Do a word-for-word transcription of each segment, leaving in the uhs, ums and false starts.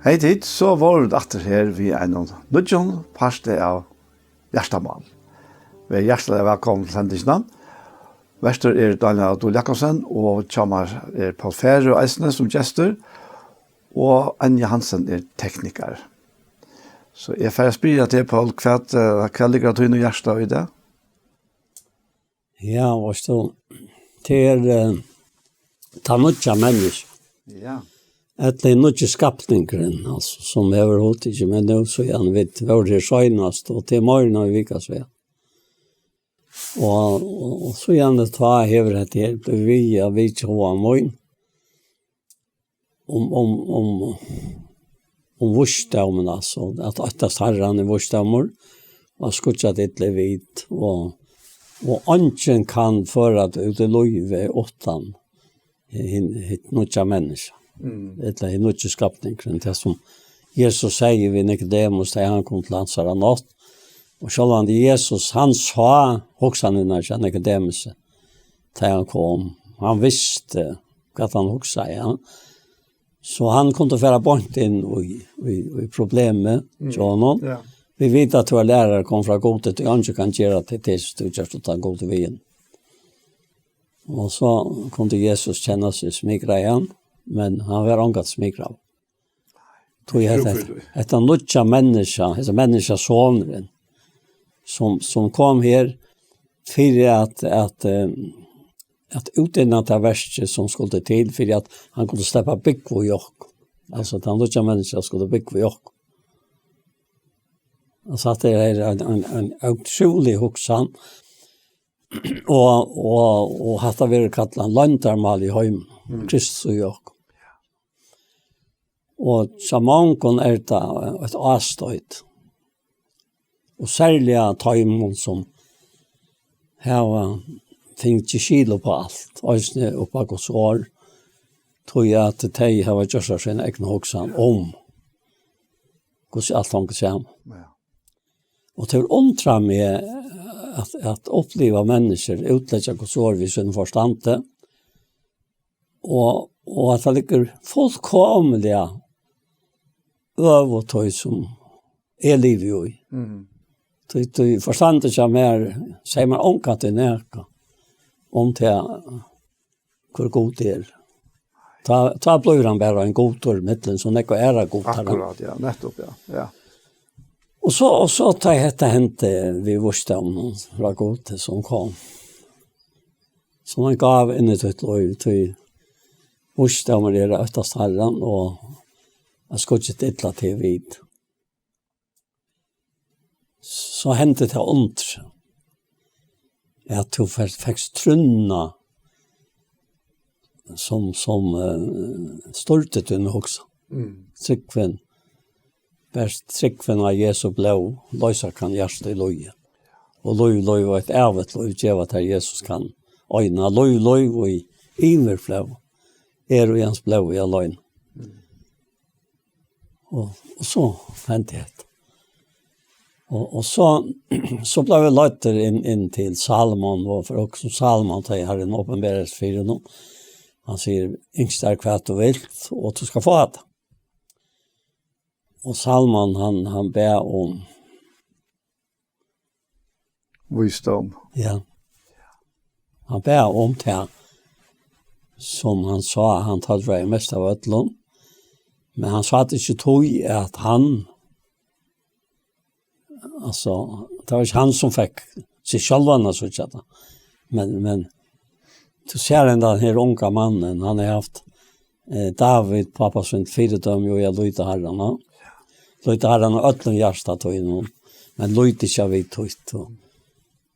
Hey tit, so vóru vit aftur her við einum nýggjum parti av Hjartamál. Ver hjartaliga vælkomin til sendingina. Vertur er Dánjal Dul Jakobsen, og hjá mær er Poul Færø eisini sum gestur, og Anja Hansen er teknikari. So eg fari at spyrja teg, Poul, hvat, eh, hvat liggur á tínum hjarta í dag? Ja, veitst tú, tað er, eh, tað nýggja menniskja. Ja. Ella hin nýggi skapningurin, altso, sum hevur hugtikið meg nú, síðan vit vóru her seinast, og tað er meira enn ein vika síðan. Og, og, og síðan tá hevur hetta her blivið við at vitja hugan mín. Um, um, um, um vísdómin, altso, at óttast Harran er vísdómur, og at skýggja tað illa er vit, og, og eingin kann føra tað út í lívið uttan hin, hitt nýggja menniskja, Mm. ella hin nýggji skapningurin, tað sum Jesus segði við Nikodemus, tá hann kom til hansara nátt. Og sjálvandi Jesus, hann sá hugsanirnar hjá Nikodemusi, tá hann kom. Hann visti hvat hann hugsaði, ja. So hann kundi fara beint inn í, í, í problemið, Mm. hjá honum. Ja. Vit vita at tú ert lærari, kom frá Gudi, tí eingin kann gera teg til, tú gjørt uttan Gudi við. Og so kundi Jesus kenna seg smikraðan, men hann var ongan smikraður. Tí hetta, Brúk fyri tí. hetta nýggja menniskja, hetta menniskja sonurin, sum, sum kom her fyri at, at, eh, at útinna tað verkið sum skuldi til fyri at hann kundi sleppa búgva í okkum. Altso, at hann nýggja menniskja skuldi búgva í okkum. Altso, at tað er ein, ein, ein ótrúlig hugsan, og, og, og hatta verður kallað loyndarmál í heim, Mm. Kristus í okkum. Og hjá mongum er tað eitt ástoyt. Og serliga teimum, sum hava fingið skil upp á alt, eisini upp á Guds orð, tí at tey hava gjørt sær sína egnu hugsan um, hvussu alt hongur saman. Ja. Og tað undrar meg at, at uppliva menniskjur útleggja Guds orð við sínum forstandi, og, og at tað liggur fullkomiliga øvugt tí sum eg livi í. Mm. Tí, tí forstandið hjá mær segði mær ongantíð nakað um tað, hvør Gud er. Tá, tá blívur hann bara ein gudur millum so nógvar aðrar gudar. Akkurát, ja, nettupp, ja, ja. Og so, og so tá hetta hendi við vísdóminum frá Gudi sum kom, sum ein gáva inn í títt lív, tí vísdómur er at óttast Harran og at skýggja tað illa til vit. So hendi tað undur, at tú fe-, fekst trúnna, sum, sum, eh, stýrdi tína hugsan. Mm. Trúgvin, bert trúgvin á Jesu blóð, loysa kann hjarta í líði. Og lív, lív og eitt ævigt lív geva tær Jesus kann. Eina lív, lív í yvirflóð er í hans blóði alein. Mm. Og, og so hendi hetta. Og, og so, so bleiv eg leiddur inn, inn til Salomon, og for okkum Salomon, tá eg har ein opinberelse fyri honum. Hann sigur: "Ynsk tær hvat tú vilt, og tú skal fáa tað." Og Salomon, hann, hann bað um vísdóm. Ja. Hann bað um tað, sum hann sá, hann tørvaði mest av øllum. Men hann sá tað ikki tí at hann, altso, tað var ikki hann sum fekk seg sjálvan at síggja tað. Men, men tú sær enn tann her unga mannin, hann hevur havt, eh, David, pápa sín, fyridømi og eg lýti Harran, ja. Lýti Harran av øllum hjarta tínum, men lýti ikki av vit títt, og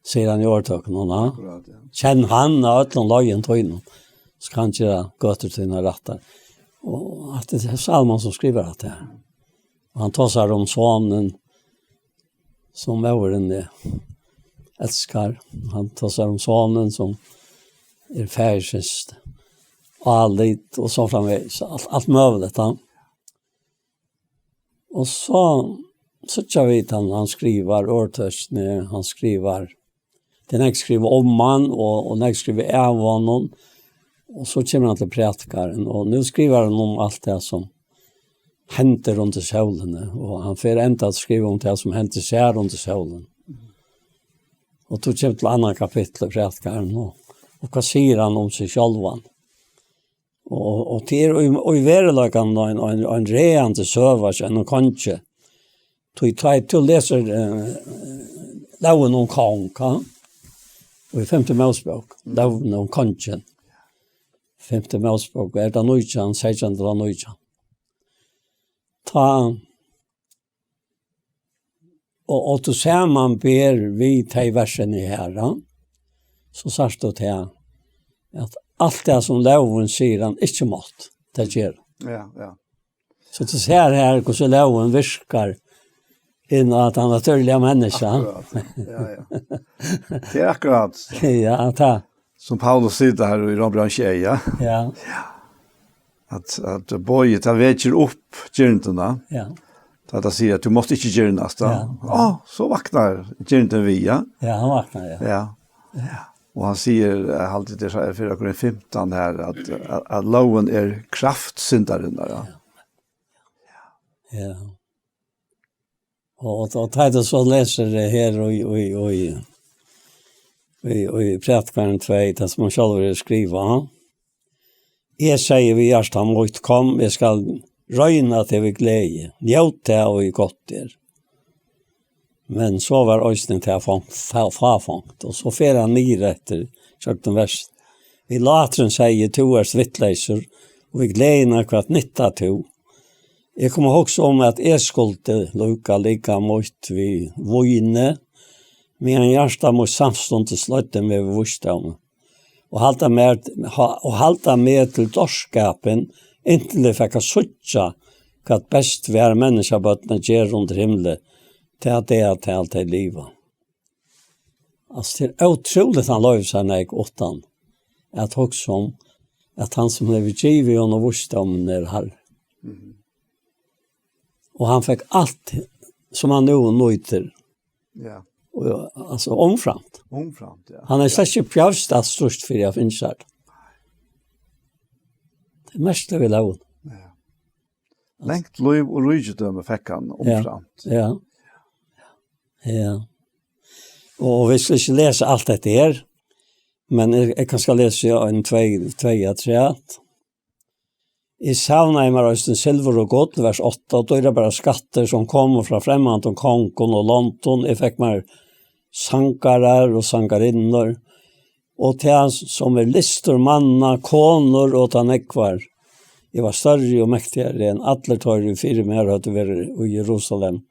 sigur hann í orðtøkunum, ja. Akkurát, ja. Kenn hann av øllum leiðum tínum, so kann hann gera gøtur tínar rættar. Og at tað er Salomon sum skrivar hatta her. Og hann tosar um sonin, sum móðirin elskar. Hann tosar um sonin, sum er faðir síns álit, og so framvegis. Alt, alt møguligt, ja. Og so síggja vit hann, hann skrivar orðtøkini, hann skrivar, tað er nógv skrivað um hann, og, og nógv skrivað av honum, og so kemur hann til prædikaran, og nú skrivar hann um alt tað sum hendir undir sólini, og hann fer enntá at skriva um tað, sum hendi sær undir sólini. Og tú kemur til annað kapittul í Prædikaranum, og, og hvat sigur hann um seg sjálvan? Og, og tað er í, í veruleikanum ein, ein, ein ræðandi søga hjá einum kongi. Tí tá tú lesur, eh, lógin um kong, ha? Og í femtu Mósebók, lógin um kongin. Femtu Mósebók, er tað nítjan, seytjan til nítjan. Tá, og, og tú samanber við tey versini her, ha? So sært tú tað, at alt tað sum lógin sigur, hann ikki mátt, tað ger hann. Ja, ja. So tú sær her, hvussu lógin virkar inn á tað natúrliga menniskja. Akkurát, ja, ja. Tað er akkurát. Ja, tað. Sum Paulus sigur her í Rómbrævinum sjey, ja. Ja. At, at boðið, tað vekir upp girndina. Ja. Tá tað sigur, at tú mást ikki girnast, ja. Ja, ja. Á, so vaknar girndin við, ja. Ja, hann vaknar, ja. Ja. Ja. Og hann sigur, eh, haldi tað er fyri okkum í fimtan her, at, at, at lógin er kraft syndarinnar, ja. Ja. Ja. Og, og, og tá tú so lesur tað her í, í, í, í, í Prædikaranum tvey, tað sum hann sjálvur hevur skrivað, ha? Eg segði við hjarta mítt: Kom, eg skal royna teg við gleði, njót tað, og gott er. Men so var eisini tað fátt, fá-, fáfátt, og so fer hann niður eftir, gjøgnum vers. Við látrum segði: Tú ert vitleysur, og við gleðina hvat nyttar tú? Eg kom at hugsa um, at eg skuldi lúka likam mítt við víni, meðan hjarta mítt samstundis leiddi meg við vísdómi, og halda mær, ha-, og halda meg til dárskapin, inntil eg fekk at síggja, hvat best var menniskjabørn at gera undir himli, tað er at tey liva. Altso, tað er ótrúligt, hann loyvir sær nógv uttan at hugsa um, at hann sum hevur givið honum vísdómin er Harrin. Mhm. Og hann fekk alt sum hann nú nýtir. Ja. Og, altso, umframt. Umframt, ja. Hann er slett ikki bjørst at størst fyri at finna seg. Tað er mest við lógini. Ja. Langt lív og ríkidømi fekk hann umframt. Ja. Ja. Og vit skulu ikki lesa alt hetta her, men eg, eg kann skal lesa, ja, ein tvey, tvey afturat. Eg savnaði mær eisini silvur og gull, vers átta, og dýrabærar skattir, sum komu frá fremmandum kongum og londum. Eg fekk mær sangarar og sangarinnur, og tað, sum er lystur manna, konur og tað nógvar. Eg var størri og mektigari enn allir teir, ið fyri mær høvdu verið í Jerusalem.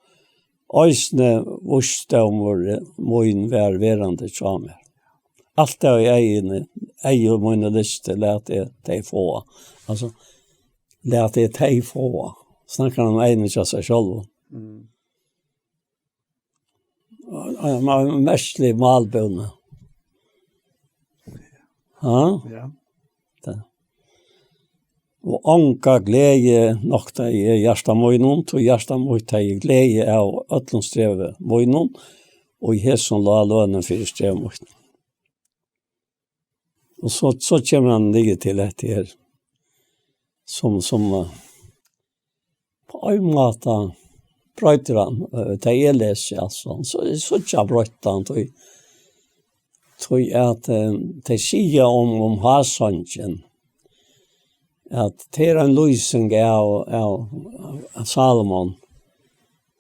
Eisini vísdómur mín var verandi hjá mær. Alt tað í eyguni, eygu míni lystu, læt eg tey fáa. Altso, læt eg tey fáa. Snakkar hann um eyguni hjá sær sjálvum. Mm. Ein, ein, ein merkilig málbúni. Ha? Ja. Tað. Og onga gleði noktaði eg hjarta mínum, tí hjarta mítt hevði gleði av øllum strevi mínum, og í hesum lá lønin fyri strev mítt. Og so, so kemur hann niður til hetta her, sum, sum, eh, á ein máta broytir hann, eh, tað eg lesi, altso. So, so tað broytti hann, tí, tí at, eh, tey siga um, um hásongin, at tað er ein lýsing av, av, av Salomon.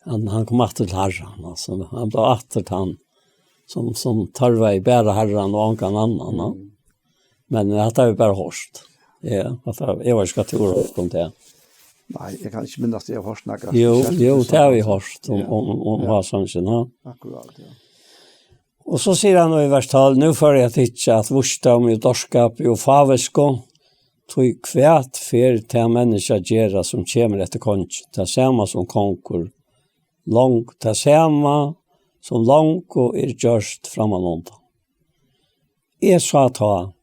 Hann, hann kom aftur til Harran, altso. Hann bleiv aftur tann, sum, sum tørvaði bara Harran og ongan annan, ja. Mm. Men hatta havi vit bara hoyrt. Ja, hatta, eg veit ikki hvat tú hevur hoyrt um tað. Nei, eg kann ikki minnast, eg havi hoyrt nakað. Jú, spesielt jú, um tað havi eg Salomon. Hoyrt um, ja, um, um, um, ja, hásongin, ja. Akkurát, ja. Og so sigur hann í vers tólv: Nú fari eg at hyggja at vísdómi og dárskapi og fávisku, tí hvat fer tað menniskja at gera, sum kemur eftir kongi? Tað sama sum kongur long-, tað sama sum longu er gjørt frammanundan. Eg sá tá,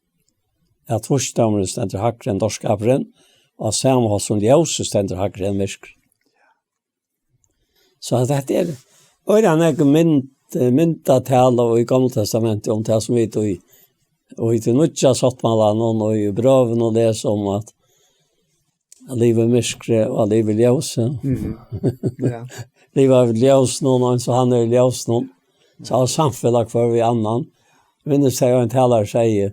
at vísdómurin stendur hægri enn dárskapurin, og á sama hátt sum ljósið stendur hægri enn myrkur. So at hetta er, og er hann nógv mynd, myndatala í Gamla Testamenti um tað sum vit í, og í tí nýggja sáttmálanum og í brøvum og lesa um at At liva í myrkri og at liva í ljósi. Mhm. Ja. Liva í ljósinum, og eins og hann er í ljósinum. So at samfela hvør við annan. Minnist eg ein talari segði,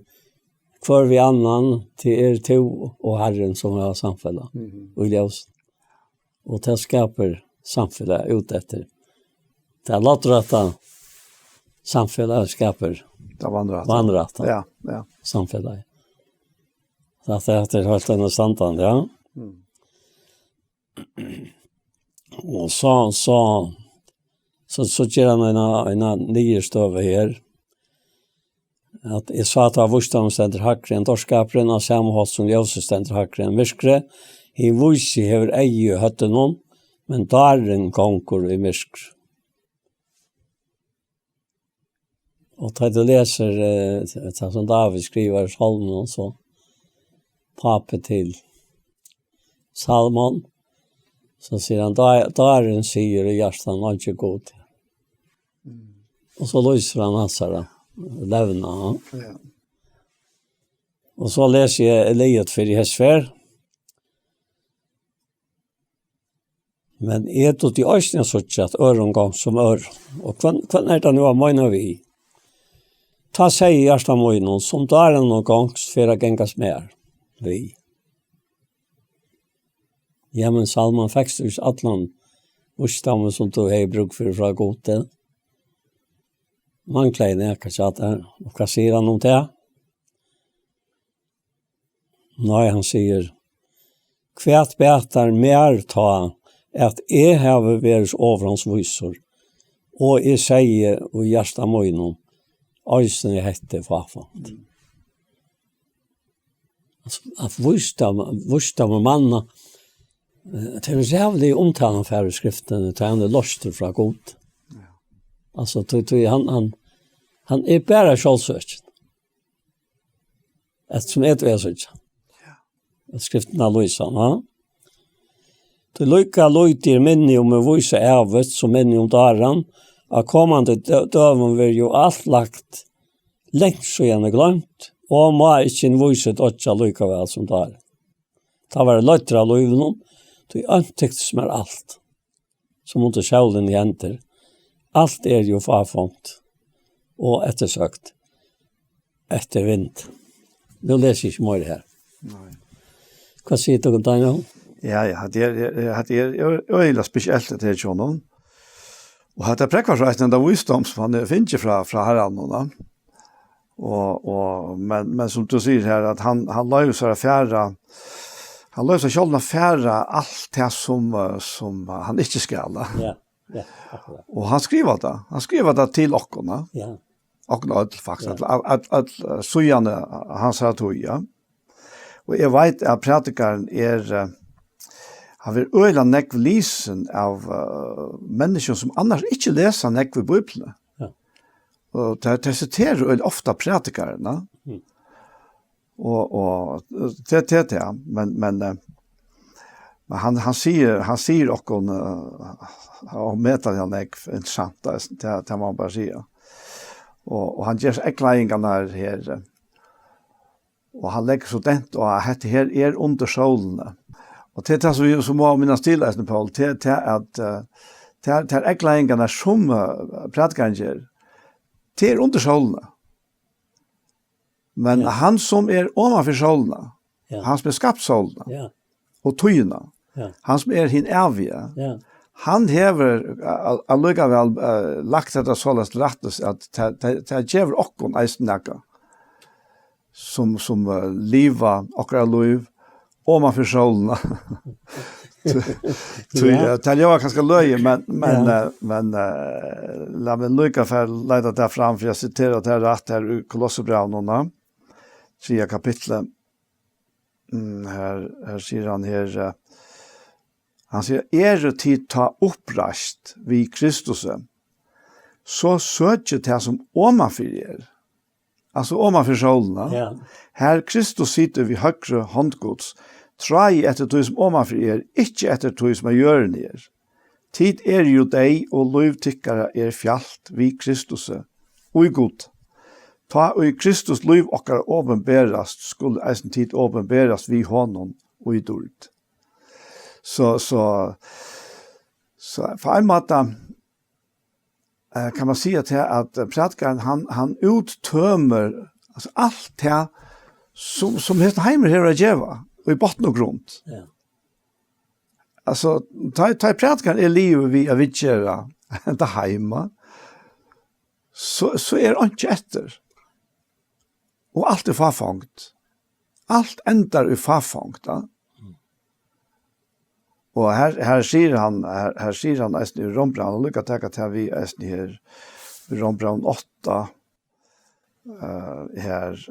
hvør við annan, tað er tú og Harrin sum hava samfelag Mhm. í ljós. Og tað skapar samfelag út eftir. Tað loddrætta samfelag skapar Tað vandrar. vandrætta Ja, ja. samfelag. So at tað er heilt annað standandi, ja. Mm. Og so, so, so, so ger hann eina, eina niðurstøðu her. At eg sá, at vísdómurin stendur hægri enn dárskapurin, á sama hátt sum ljósið stendur hægri enn myrkrið. Hin vísi hevur eygu í høvdinum, men dárin gongur í myrkri. Og tá tú lesur, eh, tað sum Dávid skrivar í Sálmunum, so pápi til Salomon, so sigur hann, "Dá-, dárin sigur í hjartanum, einki Gud." Mm. Og so lýsir hann hansara levnað, ja. Ja. Og so lesi eg liðugt fyri hesa ferð. Men eg dugdi eisini at síggja, at øðrum gongst sum øðrum. Og hvønn, hvønn er tað nú at meina við? Tá segði eg í hjarta mínum, sum dárin og gongst fer at gangast mær við. Ja, men Salman, fekst tú ikki allan vísdómin, sum tú hevði brúk fyri frá Gudi? Manglaði nakað hjá tær? Og hvat sigur hann um tað? Nei, hann sigur, hvat batar mær tá, at eg havi verið so ovurhandsvísur, og eg segði í hjarta mínum, eisini hetta er fáfátt. Mm. At, at vísdóm, vísdómur manna, eh, tað er ræðuliga umtalan fær í skriftini, tá hann er loystur frá Gud. Ja. Altso, tí, tí hann, hann, hann er bara sjálvsøkin. At sum er, tú er at síggja. Ja. At skriftin er lýsandi, ja. Tí líka lítið er minni um at vísa ævigt sum minni um dáran, á komandi dø-, døgum verður jú alt lagt langt síðani gloymt, og má ikki hin vísi doyggja líka væl sum dárin. Tá verður eg leiddur av lívinum, tí eintykist mær alt, sum undir sólini hendir. Alt er jú fáfátt og eftirsøkt eftir vind. Nú lesi eg ikki meira her. Nei. Hvat sigur tú, Daniel? Ja, ja, hatta er, er, hatta er ø-, øgiliga spesielt, hatta her hjá honum. Og hatta prógvar so eisini henda vísdóm, sum hann hevur fingið frá, frá Harranum, da. Og, og, men, men sum tú sigur her, at hann, hann loyvir sær at fara, hann loyvir sær sjálvum at fara alt tað sum, eh, sum hann ikki skal, da. Ja, ja, akkurát. Og hann skrivar tað. Hann skrivar tað til okkum, da. Ja. Okkum øll, faktiskt. Ja. Øll, øll, øll, eh, síðan, eh, hansara tíð, ja. Og eg veit at prædikarin er, eh, hann verður øgiliga nógv lisin av, eh, menniskjum sum annars ikki lesa nógv í Bíbliuni. Ja. Og tað, tað sitera øgiliga ofta prædikarin, ja. Mm. Og, og tað, tað, tað, men, men, eh, men hann, hann sigur, hann sigur okkum, eh, og metar hann nógv interessant, tað, tað, tað má man bara siga. Og, og hann ger eygleiðingarnar her, eh, og hann leggur so dent á, at hetta her er undir sólini. Og tað er tað, sum vit, sum má minnast til, eisini, Poul, tað er tað, at, eh, tað er, tað er eygleiðingarnar, sum, eh, prædikarin ger, tað er undir sólini. Men Ja. hann, sum er oman fyri sólina, Ja. hann, sum er skapt sólina Ja. og tíðina, Ja. hann, sum er hin æviga, Ja. hann hevur, a-, a-, allíkavæl, eh, lagt hetta soleiðis til rættis, at tað, tað, tað gevur okkum eisini nakað, sum, sum, eh, liva okkara lív oman fyri sólina. Tí, tí, Ja. eh, tað ljóðar kanska løgið, men, men, Ja. eh, men, eh, lat meg líka fara leita tað fram, fyri at sitera tað rætt her í Kolossebrævinum, da. Triðja kapitli. Mm, her, her sigur hann her, eh, hann sigur, "Eru tit tá uppreist við Kristusi, so søkið tað, sum omanfyri er." Altso omanfyri sólina. Ja. Har Kristus situr við høgru hond Guds. Tráið eftir tí, sum omanfyri er, ikki eftir tí, sum á jørðini er. Tit eru jú deyð, og lív tykkara er fjalt við Kristusi í Gud. Tá ið Kristus lív okkara opinberast, skulu eisini tit opinberast við honum í dýrd. Så, så, så på en måte eh, kan man siga at, at prædikarin, hann, hann úttømir, altso, alt tað, sum, sum hesin heimur hevur at geva, í botn og grund. Ja. Altso, tá, tá prædikarin er liðugur við at viðgera hetta heima, so, so er einki eftir. Og alt er fáfongd. Alt endar í fáfongd, ja. Og her, her sigur hann, her, her sigur hann eisini í Rómbrævinum, og líka taka tað við eisini her í Rómbrævinum átta, eh, her,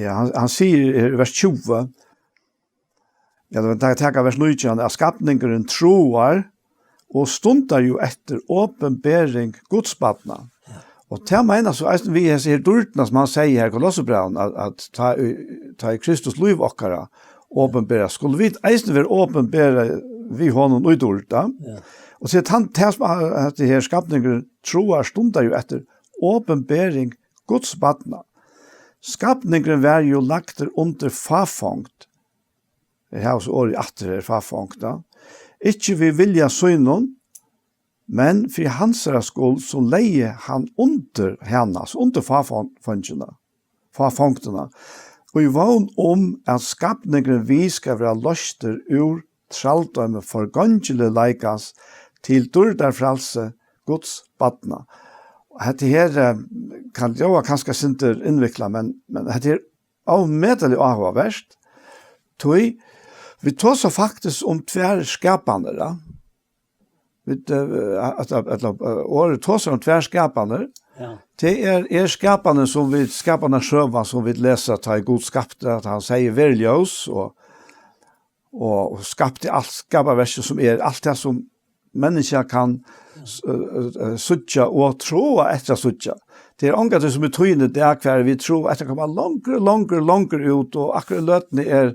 ja, hann, hann sigur her í vers tjúgu, ja, men taka, taka vers nítjan, at skapningurin tráar og stundar jú eftir opinbering Guds barna. Ja. Og tað meinar so eisini við hesi her dýrdina, sum hann segði her í Kolossebrævinum, at, at tá í, tá í Kristus lív okkara opinbera, skulu vit eisini vera opinbera við honum í dýrd, ja. Ja. Og so hann, tað sum, at hetta her skapningurin tráar, stundar jú eftir opinbering Guds barna. Skapningurin var jú lagdur undir fáfongd. Her hava so orðið aftur her, fáfongd, ja. Ikki við vilja sínum, men fyri hansara skuld, so legði hann undir hana, so undir fáfongdina, fáfongdina, í vón um, at skapningurin við skal vera loystur úr trældømi forgongiligleikans til dýrdarfrælsi Guds barna. Og hetta her, eh, kann ljóða kanska eitt sindur innviklað, men, men hetta er ómetaliga áhugavert, tí vit tosa faktiskt um tvær skapanir, ja. Vit, eh, at, at, at, eh, orðið tosar um tvær skapanir. Ja. Tað er, er skapanin, sum vit, skapanarsøgan, sum vit lesa, tá ið Gud skapti, at hann segði: "Ver ljós", og, og, og skapti alt skaparverkið sum er, alt tað sum menniskja kann s-, eh, eh, síggja og tráa eftir at síggja. Tað er ongantíð sum í tíðini í dag, hvar vit tráa eftir at koma longur, longur, longur út, og akkurát í løtuni er,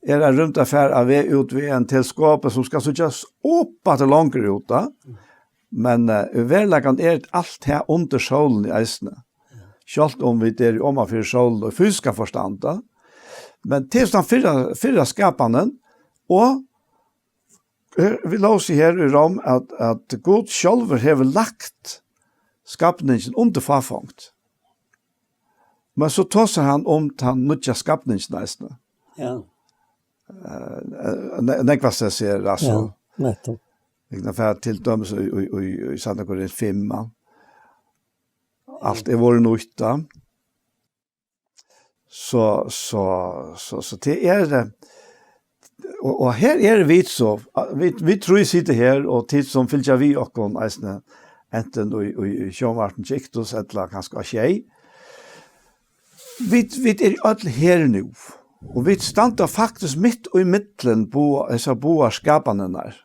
er ein rúmdarfar á veg út við einum teleskopi, sum skal síggjast upp aftur longur út, tá. Men, eh, í veruleikanum er alt tað undir sólini eisini. Sjálvt um vit eru oman fyri sólina í fysiska forstand, tá. Men tað er so tann fyrra, fyrra skapanin, og her, vit lósu her í Róm, at, at Gud sjálvur hevur lagt skapningin undir fáfongd. Men so tosar hann um tann nýggja skapningin eisini. Ja. Eh, eh, ne-, nógvast eg sigi, altso. Ja, nettupp. Vegna fyri til dømis í, í, í, í Seinna Korint fimm, ja. Alt er vorðið nýtt, ja. So, so, so, so tað er, eh, og, og her eru vit so, eh, vit, vit trý sita her, og tit sum fylgja við okkum eisini, antin í, í, í sjónvarpinum hjá Iktus, ella kanska á Sjey. Vit, vit eru øll her nú, og vit standa faktiskt mitt í millum báðar, hesar báðar skapanirnar,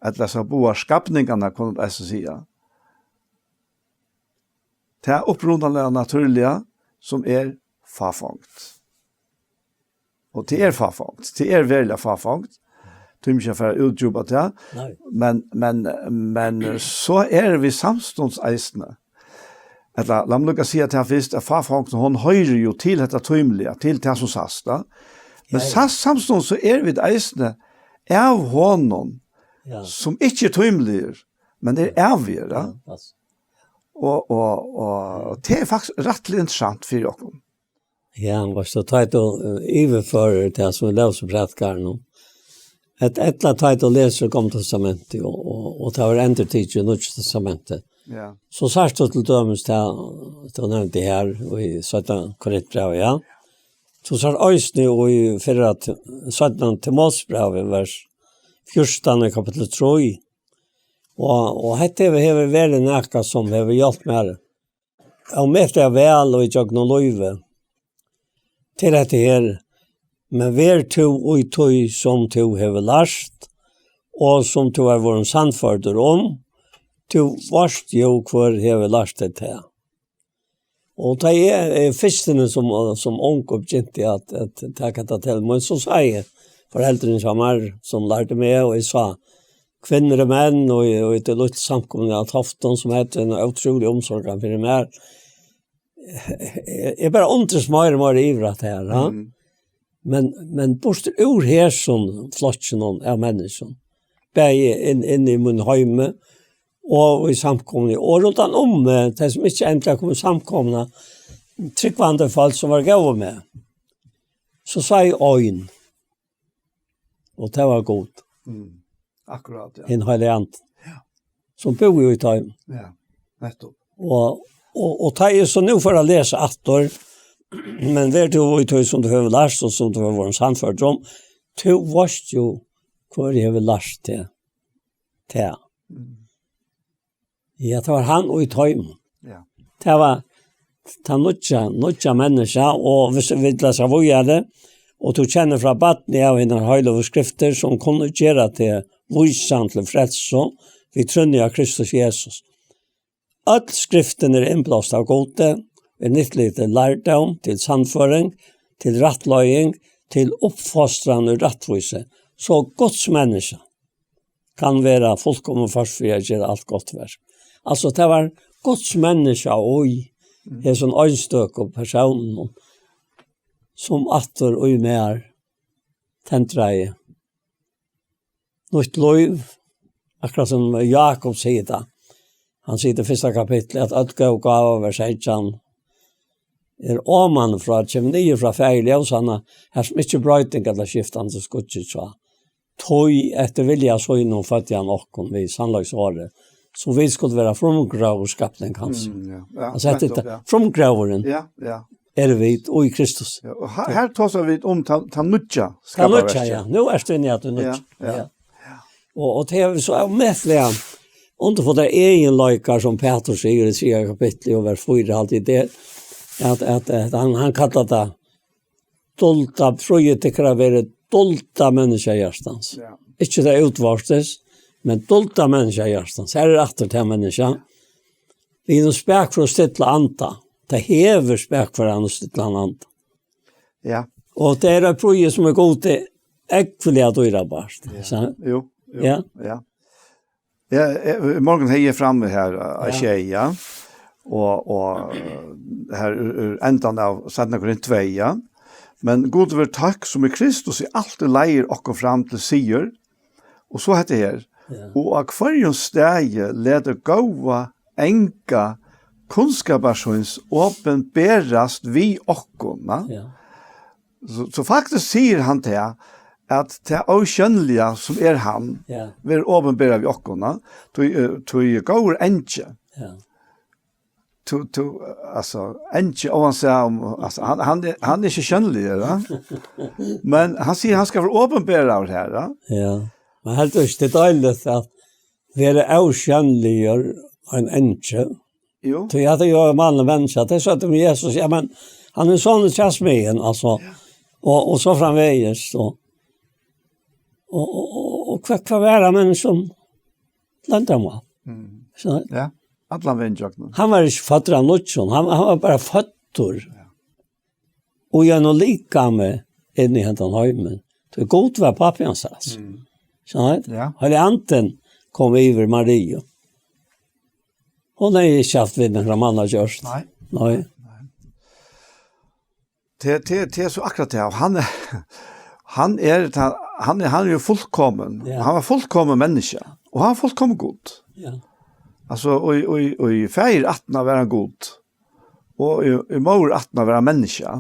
ella hesar báðar skapningarnar, kunnu vit eisini siga. Tað upprunaliga, natúrliga, sum er fáfongd. Og tað er fáfongd. Tað er veruliga fáfongd. Tími ikki at fara at útdjúpa tað. Nei. Men, men, men so eru vit samstundis eisini. Ella, lat meg líka siga tað fyrst, at fáfongdin, hon hoyrir jú til hetta tímiliga, til tað sum sæst, tá. Men Ja, ja. sa-, samstundis so eru vit eisini av honum, Ja. sum ikki er tímiligur, men er ævigur, ja. Ja, altso. Og, og, og tað er faktiskt rættiliga interessant fyri okkum. Ja, veitst tú, tá tú, eh, yvirførir tað sum vit lósu prædikaran um, at ella tá tú lesur Gamla Testamentið, og, og, og tað var endurtikið í Nýggja Testamentið. Ja. So sært tú til dømis tað, tú nevndi her, í seinna Korintbrævi, ja. So sært eisini í fyrra T-, seinna Timosbrævi, vers fjúrtan í kapittul trý. Og, og hetta hevur, hevur verið nakað sum hevur hjálpt mær ómetaliga væl og í gjøgnum lívið. Til hetta her, men ver tú í tí sum tú hevur lært, og sum tú er vorðin sannførdur um, tú veitst jú, hvør hevur lært teg tað. Og tá eg, eh, fyrstuni sum, sum ung og begynti at, at taka tað til, men so sá eg foreldrini hjá mær, sum lærdu meg, og eg sá kvinnur og menn, og, og í tí lítlu samkomuni á Toftum, sum høvdu eina ótrúliga umsorgan fyri mær. Eg, eg bara undrist meira og meira yvir at her, ja. Mm. Men, men burtur úr hesum flokkinum av menniskjum, bæði inn, inn í mín heimi og í samkomuni, og rundan um meg, tey sum ikki endiliga komu í samkomuna, trúgvandi fólk sum var góð við meg, so sá eg ein, og tað var Gud, Mm. Akkurát, ja. Hin Heilagi Andi, Ja. sum búði í teimum. Ja, nettopp. Og, og, og tá eg so nú fór at lesa aftur, men ver tú í tí sum tú hevur lært og sum tú hevur verið sannførdur um, tú veist jo hvør eg hevur lært teg. Teg. Mm. Ja, tað var hann og í teimum. Ja. Tað var tað nýggja, nýggja menniskja, og hvis vit lesa víðari, og tú kennir frá barni av hinar heiløgu skriftir, sum kunnu gera teg vísan til frelsu við trúnni á Kristus Jesus. Øll skriftin er innblást av Gudi, er nyttig til lærdóm, til sannføring, til rættleiðing, til uppfostran í rættvísi, so Guds menniskja kann vera fullkomin før fyri at gera alt gott verk. Altso, tað var Guds menniskja í Mm. hesum einstøku persónum, sum aftur í mær tendraði nýtt lív, akkurát sum Jakob sigur tað. Hann sigur í fyrsta kapitli, at øll góð gáva, vers seytjan, er oman frá, kemur niður frá Faðir ljósanna, har sum ikki broyting ella skiftandi skuggi hjá. Tí eftir vilja sínum føddi hann okkum við sannleiks orði, so vit skuldu vera frumgróðurskapning hans. Mm, ja. Ja, Altso, hetta er nettopp, tað, ja. frumgróðurin Ja, ja. eru vit í Kristus. Ja, og her, her tosar vit um ta, ta nýggja Tað nýggja, skaparverkið. ja. Nú ert tú inni í at tú Ja, nýggja. ja. Ja. Og, og tað er so ómetaliga undurfullar eginleikar, sum Pætur sigur í triðja kapitli og vers fýra, alt í det, at, at, at hann, hann kallar tað dulda, fríði tykkara verið dulda menniskja hjartans. Ja. Ikki tað útvortis, men dulda menniskja hjartans. Her er aftur til menniskja. Við einum spakførum og stilla anda. Tað hevur spakføran og stillan anda. Ja. Og tað er ein prýði, sum er Gudi ógvuliga dýrabart. Ja. So, Jú, jú, ja. ja. Ja, eh, í morgun hevði eg frammi her, eh, Ja. sjey, ja. Og, og, eh, her úr, úr endan av seinna Korint tvey, ja. Men Gud veri takk, sum í Kristus í alt leiðir okkum fram til sigur. Og so hetta her. Ja. Og á hvørjum staði letur góða anga kunnskapar síns opinberast við okkum, na? Ja. So, so faktiskt sigur hann tað, at tað ósjónliga, sum er hann, Ja. verður opinberað við okkum, na? Tí, eh, tí góður angi. Ja. Tú, tú, altso, angi, og hann sá um, altso, hann, hann er, hann er ikki sjónligur, ja? Men hann sigur, hann skal vera opinberaður her, ja? Ja. Men heldur tú ikki, tað er deiligt at vera ósjónligur ein angi? Jú. Tí at tað er jo ein vanlig menniskja. Tað er so at Jesus, ja, men hann er sonur til smiðin, altso. Ja. Og, og so framvegis, og, og, og, og, og hvat, hvat var hann, men sum loyndarmál? Mm. So, Ja, allan vegin gjøgnum. hann var ikki føddur av nýggjum, hann, hann var bara føddur. Ja. Og í einum likami inn í hendan heimin. Tí Gud var pápi hans, altso. Mm. Skilst? Ja. Heilagi Andin kom yvir Mariu. Hon hevði ikki havt við nakran mann at gjørt. Nei. Nei. Nei. Tað, tað, tað er so akkurát tað. Og hann er, hann er, ta-, hann er, hann er jo fullkomin. Ja. Hann var fullkomin menniskja. Og hann var fullkomin Gud. Ja. Altso, og í, og í, og í faðir ættina var hann Gud. Og í, í móður ættina var hann menniskja.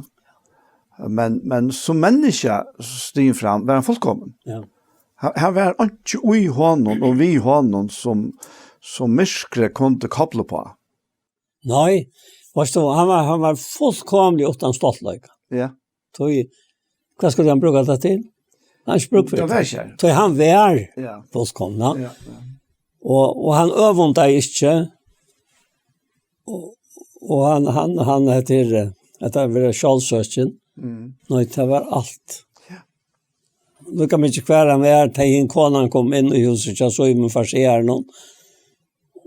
Men, men sum menniskja stigin fram var hann fullkomin. Ja. Hann, hann var einki í honum og við honum sum, sum myrkrið kundi kopla uppá. Nei, veitst tú, hann var, hann var fullkomiliga uttan stoltleika. Ja. Tí, hvat skuldi hann brúka tað til? Hann ikki brúk fyri Tað var tað. ikki her. Tí hann var Ja. fullkomna. Ja, ja. Og, og hann øvundaði ikki. Og, og hann, hann, hann, hetta er, eh, hetta er sjálvsøkin. Mm. Nei, tað var alt. Ja. Líka mikið hvar hann var, tá hin konan kom inn í húsið hjá Símun Farseranum.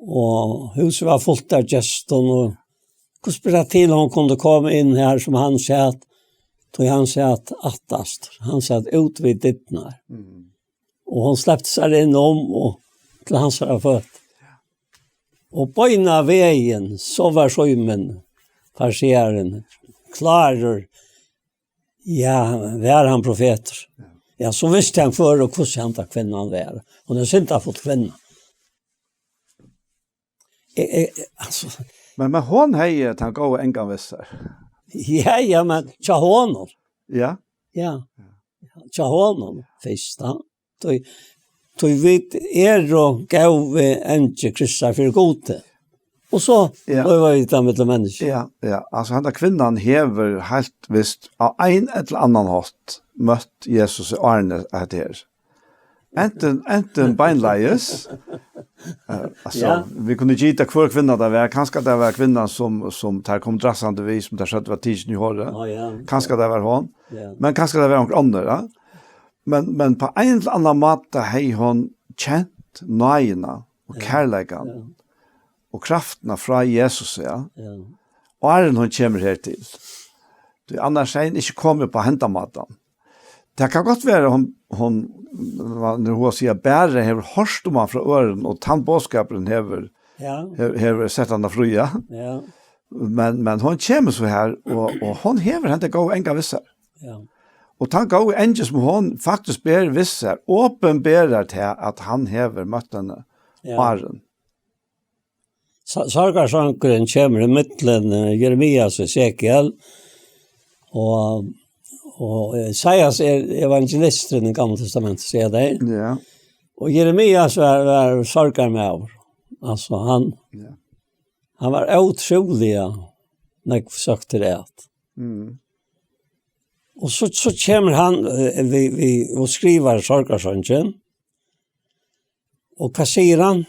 Og húsið var fult av gestum, og hvussu ber tað til, hon kundi koma inn har sum hann sat, tí hann sat aftast, hann sat út við dyrnar. Mm. Og hon slepti sær inn um og til hansara føtur. Og beinanvegin, so var Símun Farserin klárur Ja, var hann profetur? Ja, so visti hann hvør og hvussu handa kvinnan var. Hon er syndafull kvinna. Eh, eh, altso, Men, men hon hevði tann góða angan við sær. Ja, ja, men tja honum. Ja. Ja. Tja honum, fyrst, ja. Tí, tí vit eru góð við angi Kristusar fyri Gudi. Og so Ja. blíva vit tað millum menniskju. Ja, ja. Altso, handa kvinnan hevur heilt vist á ein ella annan hátt møtt Jesus í árini hetta her. Antin, antin beinleiðis. Eh, altso, Ja. vit kunnu gita hvør kvinna tað var. Kanska tað var kvinnan sum, sum tær kom drassandi við, sum tær søgdu var tikin í hárið. Á, ja. Kanska tað var hon. Ja. Men kanska tað var onkur annar, ja. Men, men á ein ella annan máta hevði hon kent náðina og Ja. kærleikan Ja. og kraftina frá Jesus, ja. Ja. Áðrenn hon kemur her til. Tí annars hevði hon ikki komið á henda mátan. Tað kann gott vera, hon, hon, hvat er hon at siga, bara hevur hoyrt um hann frá øðrum, og tann boðskapurin hevur, Ja. hevur, hevur sett hana fría. Ja. Men, men hon kemur so her, og, og hon hevur henda góða anga við sær. Ja. Og tann góði angi sum hon faktiskt ber við sær, opinberar tað, at hann hevur møtt henni Ja. áðrenn. Sa-, sorgarsangurin kemur í millum, eh, Jeremias og Esekiel, og, og Esaias er evangelisturin í Gamla Testamenti, siga tey. Ja. Og Jeremias var, var sorgarmaður. Altso, hann, Ja. hann var ótrúliga nógv søktur at. Mm. Og so, so kemur hann, eh, við, við, og skrivar sorgarsangin. Og hvat sigur hann?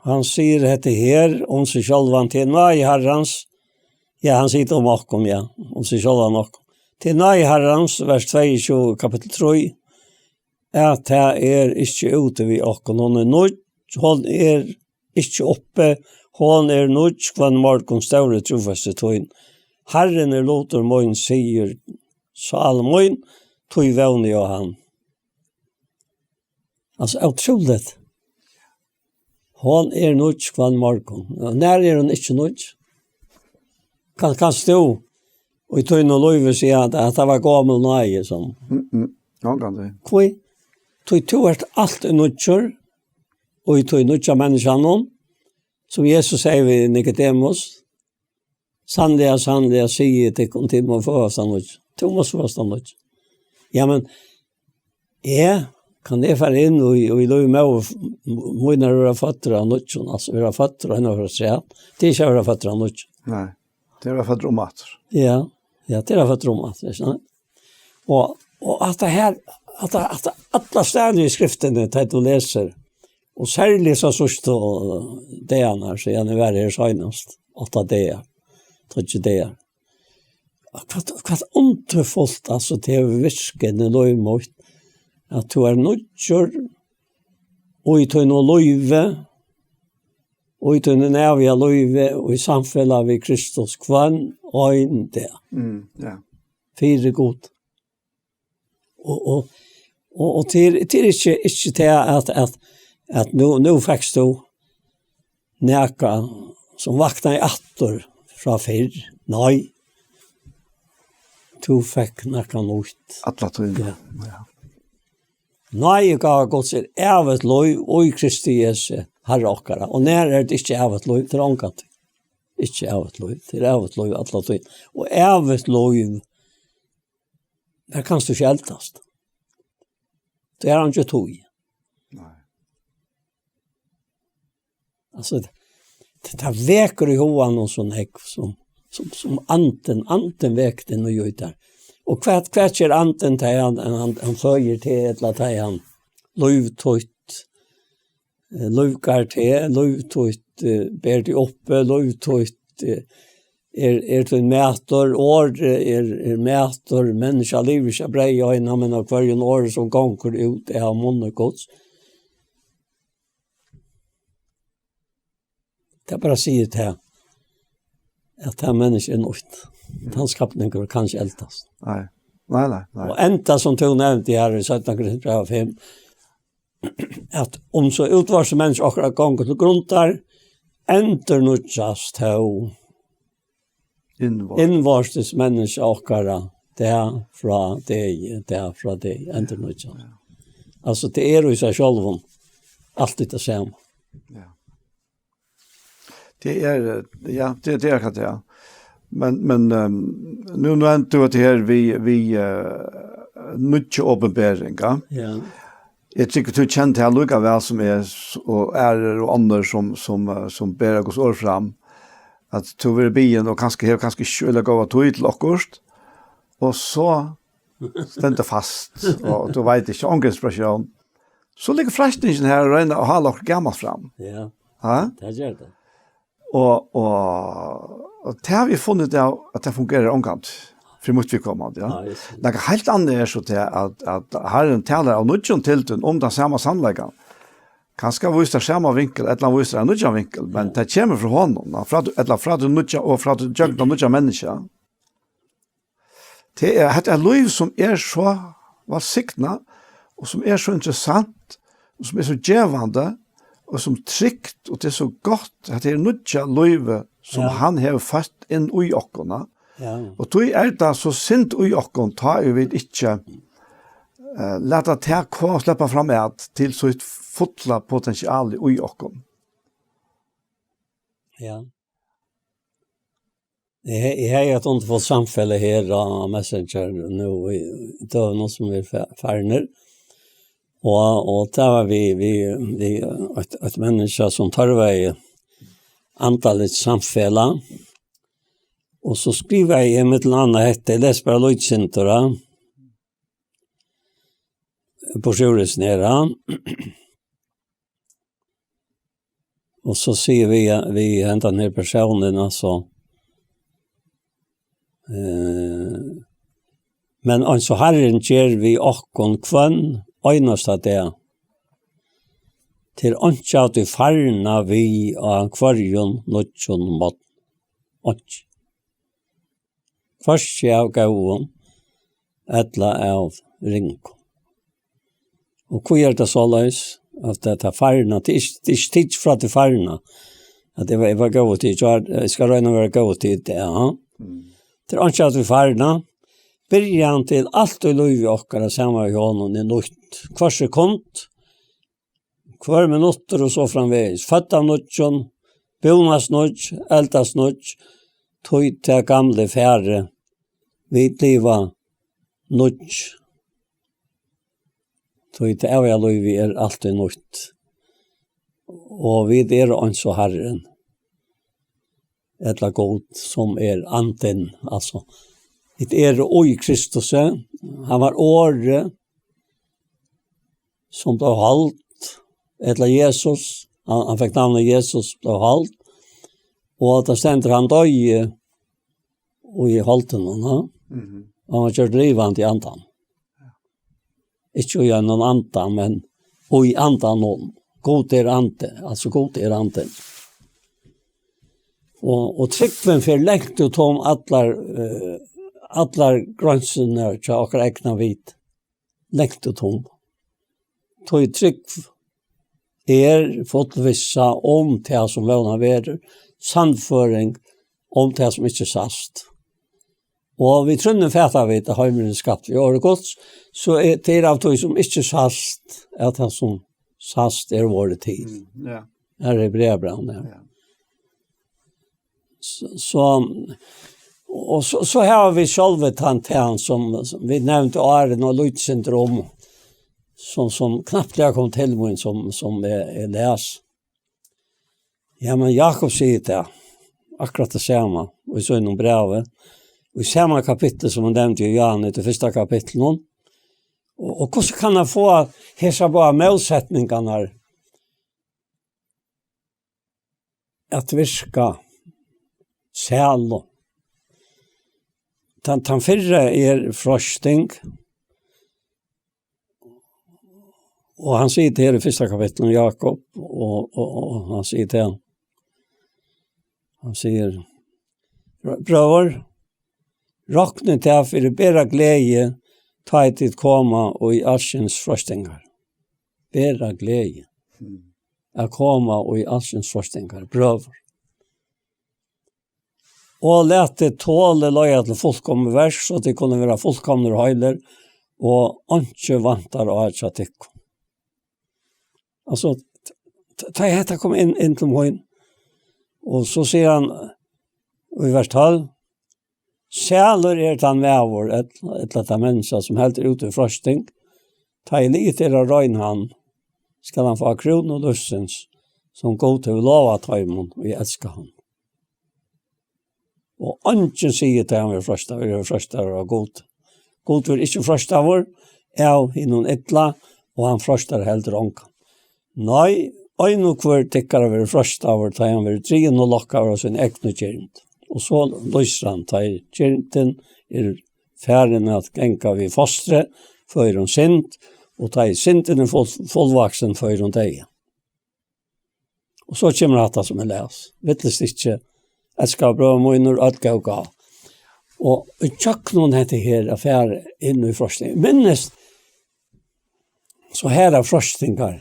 Hann sigur hetta her um seg sjálvan, til náði Harrans. Ja, hann sigur um okkum, ja, um seg sjálvan okkum. Til náði Harrans, vers tveyogtjúgu, kapittul trý, at tað er ikki úti við okkum. Hon er nýggj, hon er ikki uppi, hon er nýggj, hvønn morgun, stóri trúfasti tín. Harrin er lutur mín, sigur sál mín, tí vóni eg á hann. Altso, ótrúligt. Hon er nýggj hvønn morgun. Nær er hon ikki nýggj? Kann, kanst tú í tínum lívi siga at, at tað var gomul náði, sum Mm, mm. Ongantíð. Hví? Tí tú ert altíð nýggjur, og í tí nýggja menniskjanum, sum Jesus segði við Nikodemus, sannliga, sannliga, sigi eg tykkum, tit mugu føðast av nýggjum. Tú mást føðast av nýggjum. Ja, men eg, kann eg fara inn í, í lív móður f-, m-, mínar og vera føddur av nýggjum, altso vera føddur av einum afturat? Tað er ikki at vera føddur av nýggjum. Nei, tað er at vera føddur um aftur. Ja, ja, tað er at vera føddur um aftur, ikki sant? Og, og at tað her, at tað, at tað alla staðir í skriftini, tá tú lesur, og serliga so síðstu dagarnar, síðan eg var her seinast, átta dagar, tríggjar dagar. Hvat, hvat undurfult, altso, tað hevur virkað inn í lív mítt, at tú er nýggjur, og í tínum lívi, og í tínum æviga lívi, og í samfelag við Kristus, hvønn ein dag. Mm, ja. Fyri Gud. Og, og, og, og til, til ikki, ikki til at, at, at nú, nú fekst tú nakað sum vaknaði aftur frá fyrr. Nei. Tú fekk nakað nýtt. Alla tíðina. Ja. Ja. Náðigáva Guds er ævigt lív í Kristi Jesu, Harra okkara. Og nær er tað ikki ævigt lív? Tað er ongantíð. Ikki ævigt lív. Tað er ævigt lív alla tíð. Og ævigt lív, har kanst tú ikki eldast. Tað er hann ikki tíð. Nei. Altso, tað, tað vekur í huganum so nógv sum, sum, sum andin, andin vekur inn í tær. Og hvat, hvat ger andin, tá hann, hann, hann føðir teg, ella tá hann lívtítt, eh, lívgar teg, lívtítt, eh, ber teg uppi, lívtítt, eh, er, er tín matur, orðið er, er matur, menniskja livir ikki av breyði eina, men av hvørjum orði sum gongur út av munni Guds. Tað bara sigur tað, at tað menniskja er nýtt. Tann skapningur kann ikki eldast. Nei. Nei, nei, nei. Og enda, sum tú nevndi her í seinna Korintbrævi fimm, at um so útvortis menniskja okkara gongur til grundar, endurnýggjast tó Innvortis. Innvortis menniskja okkara, dag frá degi, dag frá degi, endurnýggjan. Ja. Altso, tað er í sær sjálvum altíð tað sama. Ja. Tað er, eh, ja, tað, tað er akkurát tað, ja. Men, men, ehm, nú, nú nevndi tú at her við, við, eh, nýggju opinbering, ja. Ja. Eg trúgvi, tú kennir tað líka væl sum eg, s-, og aðrir og onnur sum, sum, eh, sum bera Guds orð fram, at tú verður biðin og kanska hevur kanska ikki øgiliga góða tíð til okkurt, og so stendur fast, og tú veit ikki, onga inspiratión. So liggur freistingin her at royna at hala okkurt gamalt fram. Ja. Ha? Tað ger tað. Og, og, og tað havi eg funnið av, at tað fungerar ongantíð. Fyri mítt viðkomandi, ja. Ja, just det. Nakað heilt annað er so tað at, at Harrin talar av nýggjum til tín um tann sama sannleikan. Kanska vísir tað sama vinkul, ella hann vísir ein nýggjan vinkul, men tað kemur frá honum, ja, frá, ella frá tí nýggja, og frá tí gjøgnum nýggja menniskja. Tað er, hetta er lív sum er so vælsignað, og sum er so interessant, og sum er so gevandi, og sum trygt, og tað er so gott, at tað er nýggja lívið, sum Ja. hann hevur føtt inn í okkum, ja. Ja. Og tí er tað so synd í okkum, tá ið vit ikki, eh, lata tað ko-, sleppa fram at til sítt fulla potensial í okkum. Ja. Eg, eg hevði eitt undurfult samfelag her á Messenger nú í, í døgunum sum eru fa-, farnir. Og, og tað var við, við, við eitt, eitt menniskja sum tørvaði andaligt samfelag. Og so skrivaði eg millum annað hetta, eg lesi bara lítið sindur, ja. Brúðurin her, ja. Og so sigur við, við hendan her persónin, altso, eh, men eins og Harrin ger við okkum hvønn einasta dag, tað er einki av tí farna við á hvørjum nýggjum morgni. Einki. Hvørki av góðum ella av ringum. Og hví er tað soleiðis, at tað, tað farna, tað er ikki, tað er ikki tikið frá tí farna, at eg var, eg var góður til í gjár, eg skal royna at vera góður til í dag, ja? Mm. Tað er einki av tí farna. Byrjan til alt í lívi okkara saman við honum er nýtt. Hvørt sekund, hvør minuttur og so framvegis. Fødd av nýggjum, búnast nýggj, eldast nýggj, tí tað gamla er farið, vit liva nýggj. Tí tað æviga lívið er altíð nýtt. Og vit eru eins og Harrin, ella Gud, sum er Andin, altso. Vit eru í Kristusi, hann var Orðið, sum bleiv hold, ella Jesus, hann, hann fekk navnið Jesus, bleiv hold, og tað stendur, hann doyði í holdinum, ja? Mhm. Og hann var gjørdur livandi í andan. Ikki í einum anda, men í andanum. Gud er andi, altso Gud er andi. Og, og trúgvin fer langt út um allar, eh, allar grensur hjá okkara egna vit. Langt út um. Tí trúgv er fullvissa um tað sum vónað verður, sannføring um tað sum ikki sæst. Og við trúnni fata vit, at heimurin er skaptur við orði Guds, so er, tað er av tí sum ikki sæst, at tað sum sæst er vorðið til. Mm, ja. Her er brævbrævið, ja. Ja. So, so, og so, so hava vit sjálvi tann, tann sum, sum vit nevndu áðrenn, og lítið sindur um, sum, sum knappliga kom til mín, sum, sum eg, eg les. Ja, men Jakob sigur tað, akkurát tað sama, í sínum brævi, í sama kapitli sum hann nevndi í Johannes, í tí fyrsta kapitlinum. Og, og hvussu kann hann fáa hesar báðar mótsetningarnar at virka sælu. Tann, tann fyrra er freisting, og hann sigur tað her í fyrsta kapitlinum, Jakob, og, og, og hann sigur tað. Hann sigur, Brøður, roknið tað fyri bara gleði, tá ið tit koma í alskyns freistingar. Bara gleði. Mm. At koma í alskyns freistingar, brøður. Og latið tolið leiða til fullkomið verk, so tit kunnu vera fullkomnir og heilir, og einki vantar á hjá tykkum. Altso, t-, tá ið hetta kom inn, inn til mín, og so sigur hann í vers tólv: Sælur er tann maður, ella, ella tað menniskja, sum heldur út í freisting, tá ið liðugt er á rein hann, skal hann fáa krúnu lívsins, sum Gud hevur lovað teimum, ið elska hann. Og eingin sigur, tá hann verður freistaður, verður freistaður av Gud. Gud verður ikki freistaður av hinum illa, og hann freistar heldur ongan. Nei, ein og hvør tykkara verður freistaður, tá hann verður drigin og lokkaður av síni egnu girnd. Og so lýsir hann, tá ið girndin er farin at ganga við fostri, føðir hon synd, og tá ið syndin er full-, fullvaksin, føðir hon deyða. Og so kemur hatta sum eg las. Villist ikki, elskaðu brøður mínir, øll góð gáva. Og í gjøgnum hetta her, at fara inn í freisting. Eg minnist so harðar freistingar.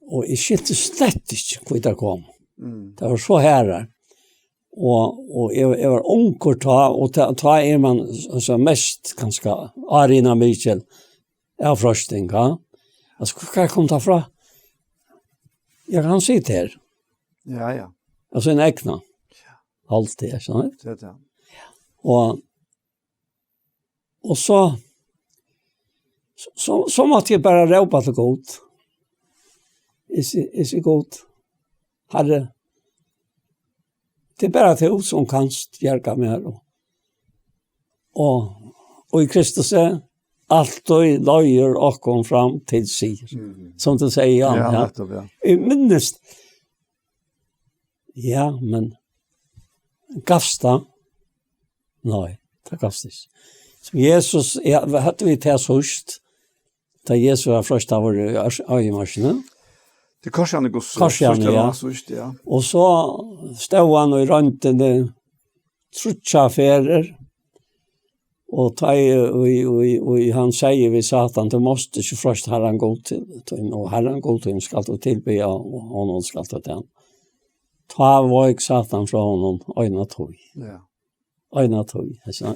Og eg skilti slett ikki, hví tær komu. Mm. Tær vóru so harðar. Og, og eg, eg var ungur tá, og tá, tá er man, altso, mest kanska áringarmikil av freisting, ja. Altso, hvar, hvar kom tað frá? Eg kann siga tær. Ja, ja. Altso, ein egna. Alt det, skjønner du? Det er det. Og, og så, så, så, så måtte jeg bare rope til Gud. Jeg sier, jeg sier, Gud, Herre, det er bare til som kanst bjerga meg, og, og, og í Kristus er alt og leiðir okkum fram til sigur. Mhm. Som du sier, ja, Ja, ja. nettopp, ja. Jeg minnes, ja, men gavst det? Nei, det gavst ikke. Som Jesus, ja, hadde vi til sist, da Jesus var freistaður í ør-, øyðimørkini. Til Korsfjarðarnes, Korsfjarðarnes, síðst, ja. var síðst, ja. Og so stóð hann í royndini tríggjar ferðir, og tá í, í, í, í, hann segði við Satan, "Tú mást ikki freista Harran Gud tín, og Harran Gud tín skalt tú tilbiðja, og honum skalt tú tæna." Tá veik Satan frá honum eina tíð. Ja. Eina tíð, altso.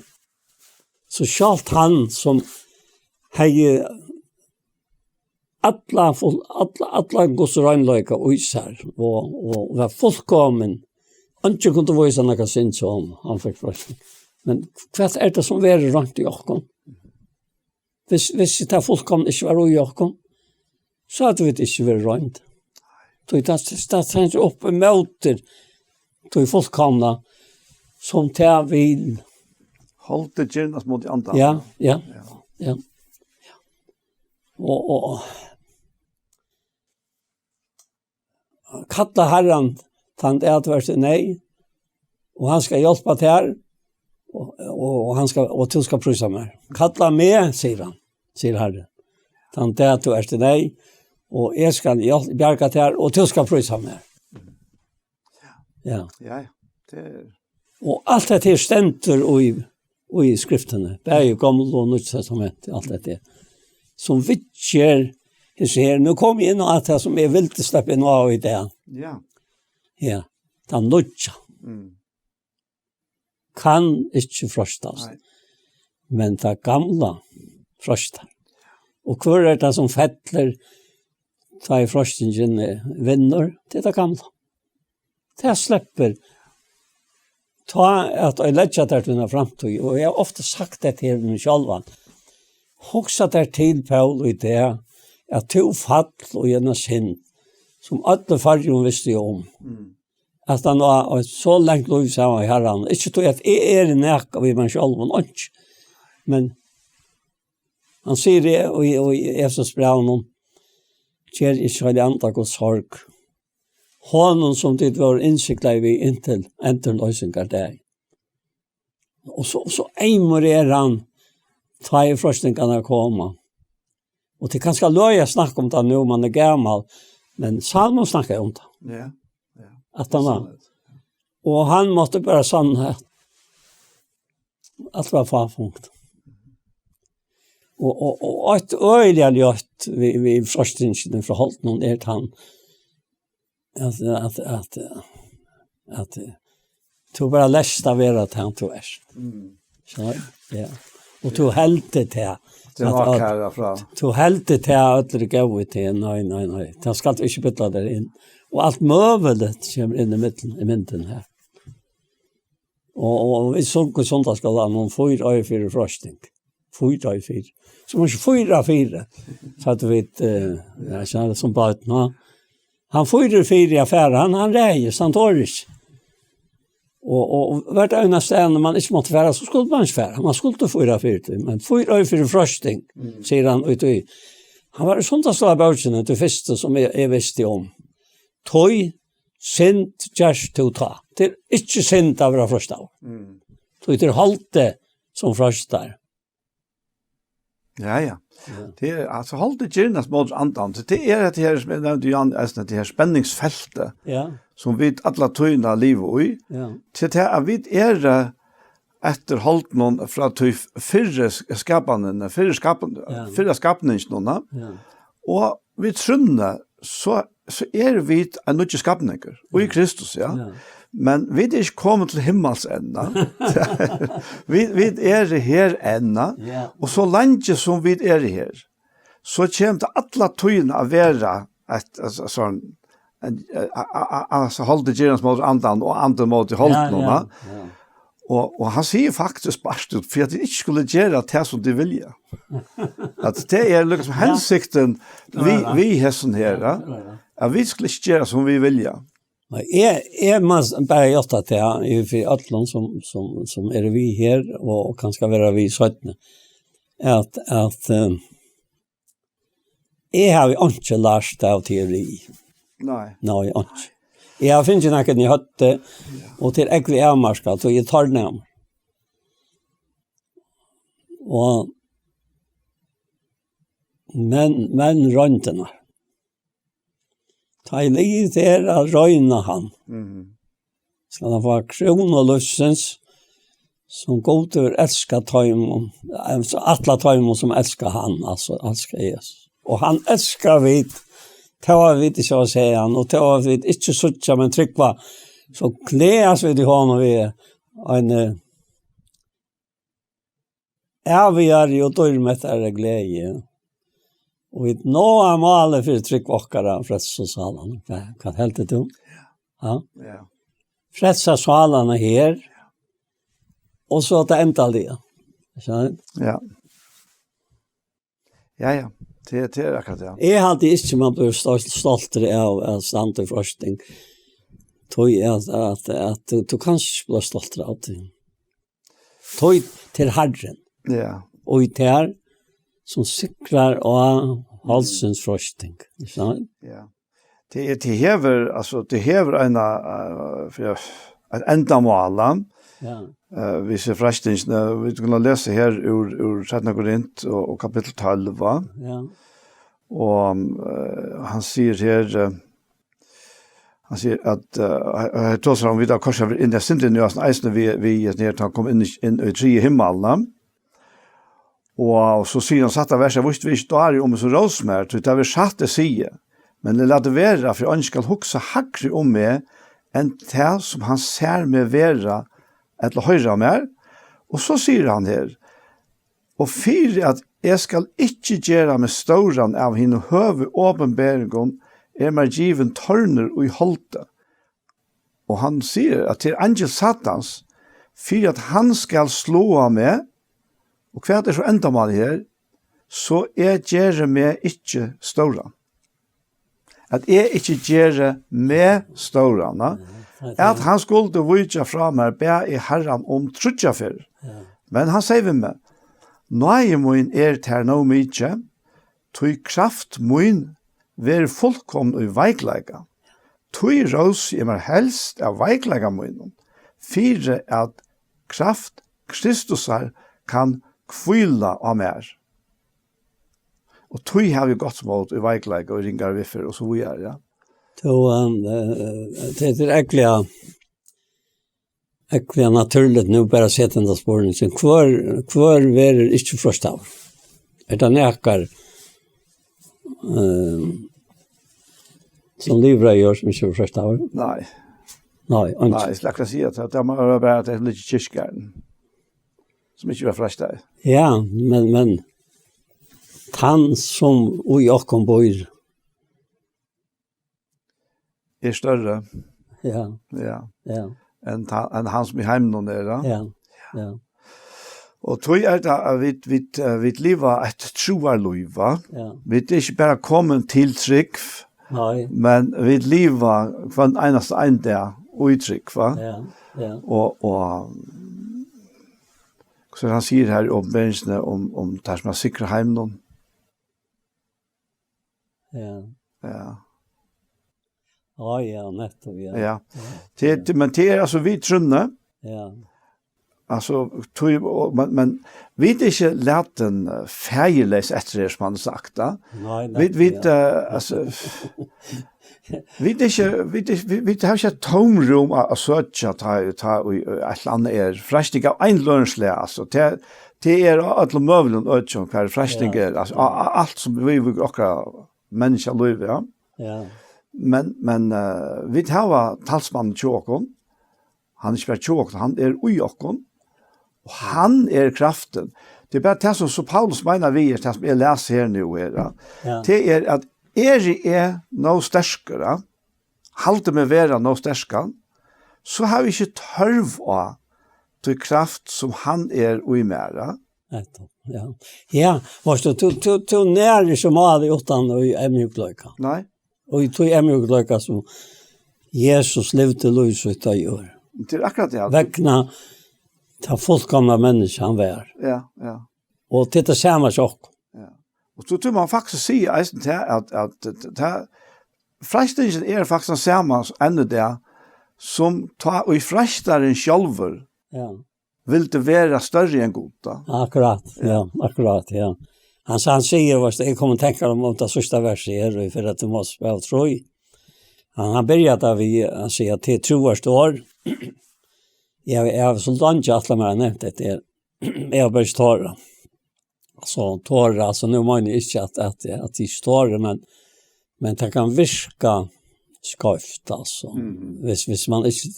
So sjálvt hann sum hevði alla full-, alla, alla Guds reinleika í sær, og, og var fullkomin. Eingin kundi vísa nakað synd, so hann, hann fekk freisting. Men hvat er tað sum verður roynt í okkum? Hvis, hvis tað fullkomna ikki var í okkum, so høvdu vit ikki verið roynd. Tí tað, tað stendur upp ímóti tí fullkomna, sum tað vil. Holdið girnast móti andanum. Ja, ja, Ja. ja. Og, og kalla Harran tann dag tú ert í neyð, og hann skal hjálpa tær, og, og, og hann skal, og tú skal prísa mær. Kalla meg, sigur hann, sigur Harrin, tann dag tú ert í neyð, og eg skal hjálp-, bjarga tær, og tú skal prísa mær. Ja. Ja, ja. Det er Og alt hetta her stendur í, í skriftini, bæði í Gamla og Nýggja Testamenti, alt hetta her. Sum viðger hesi her. Nú kom eg inn á tað sum eg vildi sleppa inn á í dag. Ja. Ja, tað nýggja Mm. kann ikki freistast. Nei. Men tað gamla freistar. Og hvør er tað sum fellur, tá ið freistingin, eh, vinnur? Tað er tað gamla. Tað sleppur. Tá at eg leggja tær tína framtíð, og eg havi ofta sagt tað til meg sjálvan. Hugsa tær til, Paul, í dag, at tú fall í eina synd, sum øll í Føroyum vistu um. Mm. At hann var eitt so langt lív saman við Harran. Ikki tí at eg eri nakað við meg sjálvan, einki. Men hann sigur í, í, í Efesusbrævinum, ger ikki Heilaga Anda Guds sorg. Honum, sum tit vóru innsiglað við inntil endurloysingardag. Og so, so eymur er hann, tá ið freistingarnar koma. Og tað er kanska løgið at snakka um tað nú, man er gamal, men Sálmur snakkar um tað. Ja, ja. At hann var, Sannheit. Og hann mátti bara sanna at alt var fáfungt. Og, og, og eitt øgiliga ljótt við, við freistingini frá holdinum er tann, at, at, at, at Tú bara lært at vera tann tú ert. Mm. So, ja. Og tú heldur til at, Til at, at ákæra frá. Tú heldur til at øll eru góð í teg. Nei, nei, nei. Tað skal tú ikki bylla tær inn. Og alt møguligt kemur inn í midten, í myndin her. Og, og, og vit sungu í sunnudagsskúlanum, fýr ei fyri freisting. Fýr ei fyri. So man ikki fýra fyri. So at vit, eh, ja, so er det som barn, ha? Hann fýrir fyri at fara, hann, hann ræðist, hann torir ikki. Og, og, og hvørt einasta stað, når man ikki mátti fara, so skuldi man ikki fara. Man skuldi fýra fyri tí, men fýr ei fyri freisting, Mm. sigur hann út í. Hann var í sunnudagsskúlabókini, tí fyrstu sum eg, eg visti um. Tí synd gerst tú tá. Tað er ikki synd at vera freistaður. Mm. Tí tað er holdið sum freistar. Ja, ja. Ja. Tað er, altso, holdið girnast móti andanum. Tað er hetta her, sum eg nevndi, Jan, altso, hetta her spenningsfeltið, Ja, sum vit alla tíðina liva í. Ja, Til tað, at vit eru eftir holdinum frá tí fyrru s-, skapanin, fyrru skapan-, Ja. fyrra skapninginum, ja. Ja. Og við trúnni, so, so eru vit ein nýggjur skapningur í Ja. Kristus, ja. Ja. Men vit eru ikki komin til himmals enn. Vit, vit eru her enn. Ja. Og so leingi sum vit eru her, so kemur tað alla tíðina at vera eitt, altso, sånn, ein, a, a, a, altso, holdið girnast móti andanum og andin móti holdinum, Ja, ja, va? ja. Og, og hann sigur faktiskt bart út, fyri at tit ikki skulu gera tað, sum tit vilja. At tað er líkasum Ja. hensiktin Ja, við, ja. við hesum her, Ja, ja. ja, ja. At vit skulu ikki gera, sum vit vilja. Nei, eg, eg má s-, bara játta til, ja, í, fyri øllum, sum, sum, sum eru við her, og, og kanska verða við seinni, at, at, eh, eg havi einki lært av teori. Nei. Nei, einki. Eg havi fingið nakað í høvdið, og tað er ógvuliga avmarkað, og eg tori ikki. Og, men, men royndirnar. Tá ið liðugt er at royna hann, Mhm. skal hann fáa krúnu lívsins, sum Gud hevur elskað teimum, eh, ætlað teimum, sum elska hann, altso, elska Jesus. Og hann elskar vit, tá ið vit ikki hava sæð hann, og tá ið vit ikki síggja, men trúgva, so gleðast vit í honum við ein, eh, ævigari og dýrmættari gleði. Og vit náa málið fyri trúgv okkara, frelsa sálarnar. Hvat, hvat heldur tú? Ja. Ja. Frelsa sálarnar her. Og so tað endaliga. Ikki sant? Ja. Ja, ja. Tað, tað er akkurát, ja. Eg haldi ikki, man blívur stolt-, stoltur av at standa í freisting. Tí at, at, at tú, tú kanst ikki blíva stoltur av tí. Tí til Harrin. Ja. Og í tær, sum sigrar á holdsins freisting. Ikki sant? Ja. Tað er, tað hevur, altso, tað hevur eina, eh, fyri at, eitt endamál, ja. Ja. Eh, við sær freistingini, vit kunnu lesa her úr, úr seinna Korint og, og kapittul tólv, va? Ja. Og, eh, hann sigur her, eh, hann sigur at, eh, her tosar hann um, vit hava koyrt okkum inn í syndina, nú eisini við, við, her, tá hann kom inn í, inn í triðju himmalin, va? Og so sigur hann, satt at versa, víst, vit ikki dári um, so rós mær, tí tað verður satt, eg sigi. Men eg lati vera, fyri eingin skal hugsa hægri um meg, enn tað, sum hann sær meg vera, ella hoyra mær. Og so sigur hann her, og fyri at eg skal ikki gera meg stóran av hinum høgu opinberingum, er mær givin tornur í holdi. Og hann sigur, at tað er eingil Satans, fyri at hann skal sláa meg, og hvat er so endamálið her? So eg geri meg ikki stóran. At eg ikki geri meg stóran, na? Mhm, tað er At tað. hann skuldi víkja frá mær, bað eg Harran um tríggjar ferðir. Ja. Men hann segði við meg, náði mín er tær nóg mikið, tí kraft mín verður fullkomin í veikleika. Tí rósi eg mær helst av veikleika mínum, fyri at kraft Kristusar kann hvíla á mær. Og tí havi eg gott mót í veikleika og ringari viðferð og so víðari, ja. Tú, um, eh, tað er ógvuliga, ógvuliga natúrligt nú bara at seta henda spurningin. Hvør, hvør verður ikki freistaður? Er tað nakar, eh, sum livrar í ár sum ikki verður freistaður? Nei. Nei, eingin. Nei, eg skal akkurát siga at tað má vera bara at tað liggur í kirkjugarðinum, sum ikki var freistaði. Ja, men, men tann sum í okkum býr. Er størri. Ja. Ja. Ja. Enn ta-, enn hann sum í heiminum er, ja. Ja, ja. Og tí er tað at vit, vit, eh, vit liva eitt trúarlív, va? Ja. Vit eru ikki bara komin til trúgv, nei, men vit liva hvønn einasta ein dag í trúgv, va? Ja, ja. Og, og, so hann sigur her í Opinberingini um, um tað sum er sikkurt í heiminum. Ja. Ja. Ja, ja, nettopp, ja. Ja. Ja. Tað, tað, men tað er altso við trúnni. Ja. Altso, tí, og, men, men vit eru ikki latin, eh, faðirleys eftir her, sum hann hevur sagt, ja. Nei, nei, vit, vit, ja, eh, altso, vit eru ikki, vit eru, vit, vit hava ikki eitt tómrúm at, at søkja, tá, tá í, í eitt ella annað er freisting av einum ella øðrum slag, altso. Tað, tað er á øllum møguligum økjum, hvar freisting, ja, er, altso, á, á, alt sum vit, vit okkara menniskja lív, ja. Ja. Men, men, eh, vit hava talsmannin hjá okkum. Hann er ikki bara hjá okkum, hann er í okkum. Og hann er kraftin. Tað er bara tað sum, sum Paulus meinar við, er tað sum eg lesi her nú her, ja. Ja. Tað er at eri eg nóg sterkur, ja, haldi meg vera nóg sterkan, so havi eg ikki tørv á tí kraft sum hann er í mær, ja. Nettupp, ja. Ja, veitst tú, tú, tú, tú nærir ikki málið uttan í eyðmjúkleika. Nei. Og í tí eyðmjúkleika sum Jesus livdi lív sítt á jørð. Tað er akkurát tað. Vegna tað fullkomna menniskja hann var. Ja, ja. Og til tað sama hjá okkum. Ja. Og so, so má man faktiskt siga eisini tað at, at, at tað, freistingin er faktiskt tann sama enn í dag, sum tá ið freistarin sjálvur, ja, vildi vera størri enn Gud, tá. Akkurát, ja, ja, akkurát, ja. Hann, hann sigur, veitst tú, eg kom at tenkja um, um tað síðsta versið her, í fyrra Timoteus brev trý. Hann, hann byrjar tað við at siga, at tað er trúarstórur. Eg, eg havi so leingi ætlað mær at nevnt hetta her. Eg havi bara ikki torað. So torað, altso, nú meini eg ikki at, at, at tað ikki torað, men, men tað kann virka skeivt, altso. Mhm. Viss, viss man ikki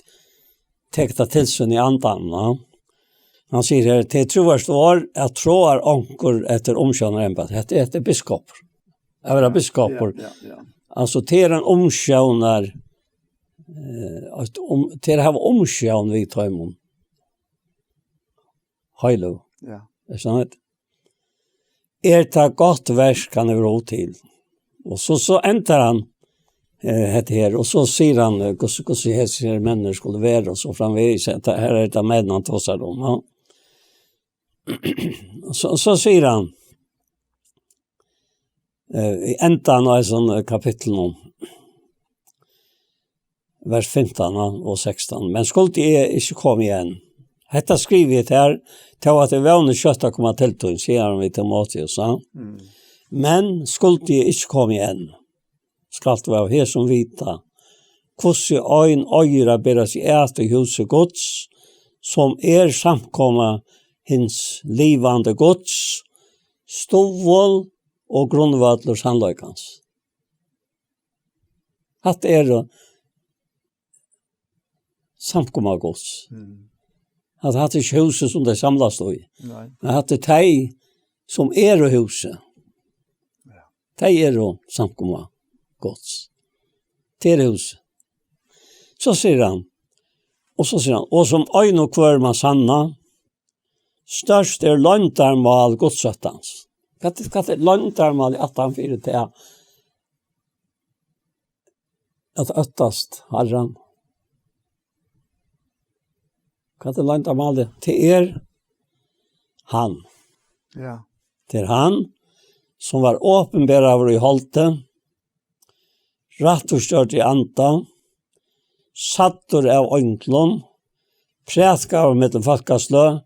tekur tað til sín í andanum, ja. Hann sigur her, tað er trúarstórur at troðar onkur eftir umsjónarembæti. Hetta, hetta er biskopur. At vera biskopur. Ja, ja, ja. Altso, tað er ein umsjónar-, eh, at um-, tað er at hava umsjón við teimum. Heilagu. Ja. Er sant? Er tað gott verk, hann hevur hug til. Og so, so endar hann, eh, hetta her, og so sigur hann, eh, hvussu, hvussu hesir her menn skulu vera, og so framvegis. Hetta her er tað menn hann tosar um, ja. So, so sigur hann, eh, í endan á hesum, eh, kapitlinum, vers fimtan og sekstan. Men skuldi eg ikki koma í Enn. Hetta skrivi eg tær, tó at eg vóni skjótt at koma til tín, sigur hann við Timoteus, ja. Mm. Men skuldi eg ikki koma í Enn, skalt tú av hesum vita, hvussu ein eigur at bera seg at í húsi Guds, sum er samkoma hins livandi Guds, stuðul og grundvøllur sannleikans. Hatta er samkoma Guds. Mm. At hatta er ikki húsið sum tey samlast í. Nei. Men hatta er tey sum eru húsið. Ja. Tey eru samkoma Guds. Tað er húsið. So sigur hann, og so sigur hann, og sum ein og hvør man sanna, størst er loyndarmál gudsóttans. Hvat er, hvat er loyndarmálið aftan fyri tað at óttast Harran? Hvat er loyndarmálið? Tað er hann. Ja. Tað er hann, sum var opinberaður í holdi, rættvísgjørd í anda, sæddur av einglum, prætkaður millum fólkasløg,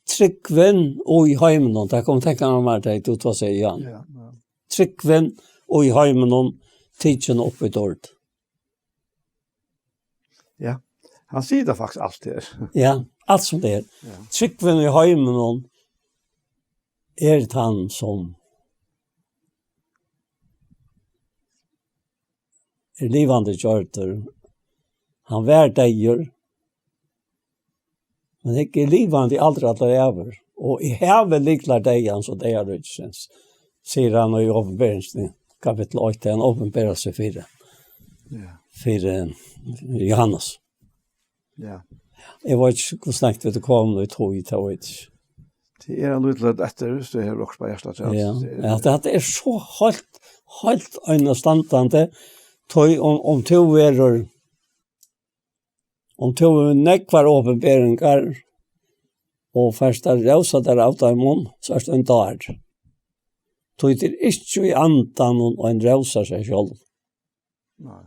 trúgvin í heiminum. Tað kom at tenkja mær um tað, tú tosar, Jan. Ja, ja. Trúgvin í heiminum, tikin upp í dýrd. Ja, hann sigur tað faktiskt alt her. Ja, alt sum tað er. Ja. Trúgvin í heiminum er tann sum er livandi gjørdur. Hann var deyður, men hygg, er livandi allar, allar ævir. Og eg havi lyklar deyðans og deyðaríkisins, sigur hann í Opinberingini, kapittul eitt, hann opinberar seg fyri, Ja. fyri Johannes. Ja. Eg veit ikki, hvussu langt vit eru komin í tí, tað veit eg ikki. Tað er ein lítil løtt eftir, hvis du hevur okkurt á hjarta, Charles. Ja. Tað er Ja, tað, tað er so heilt, heilt einastandandi, tí um, um tú verður, um tú hevur nógvar opinberingar og fært at rósa tær av teimum, so ert tú ein dár. Tí tað er ikki í andanum, ein rósar seg sjálv. Nei.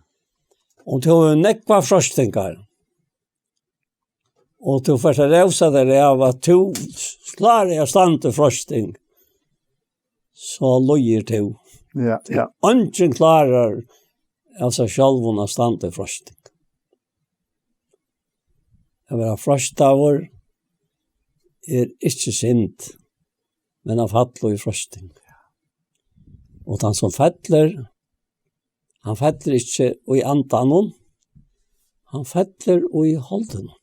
Og tú hevur nógvar freistingar. Og tú fært at rósa tær av at tú klárar at standa í freisting. So lýgur tú. Ja, ja. Eingin klárar av seg sjálvum at standa í freisting. At vera freistaður er ikki synd, men at falla í freisting. Og tann sum fellur, hann fellur ikki í andanum, hann fellur í holdinum.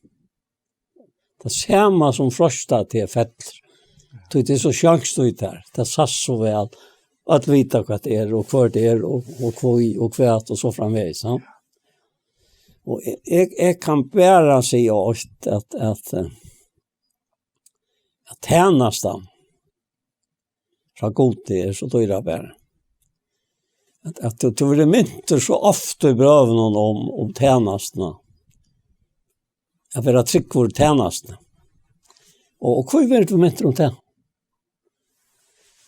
Tað sama sum freistar teg fellur. Tí tað er so sjanst í tær. Tað sæst so væl. Øll vita hvat tað er, og hvør tað er, og, og hví, og hvat, og so framvegis, ja. Og eg, eg, eg kann bara siga eitt, at, at, eh, at tænastan frá Gudi er so dýrabær. At, at tú, tú verður mintur so ofta í brøvunum um, um tænastuna. At vera trúgvur tænastuni. Og, og hví verður tú mintur um tað?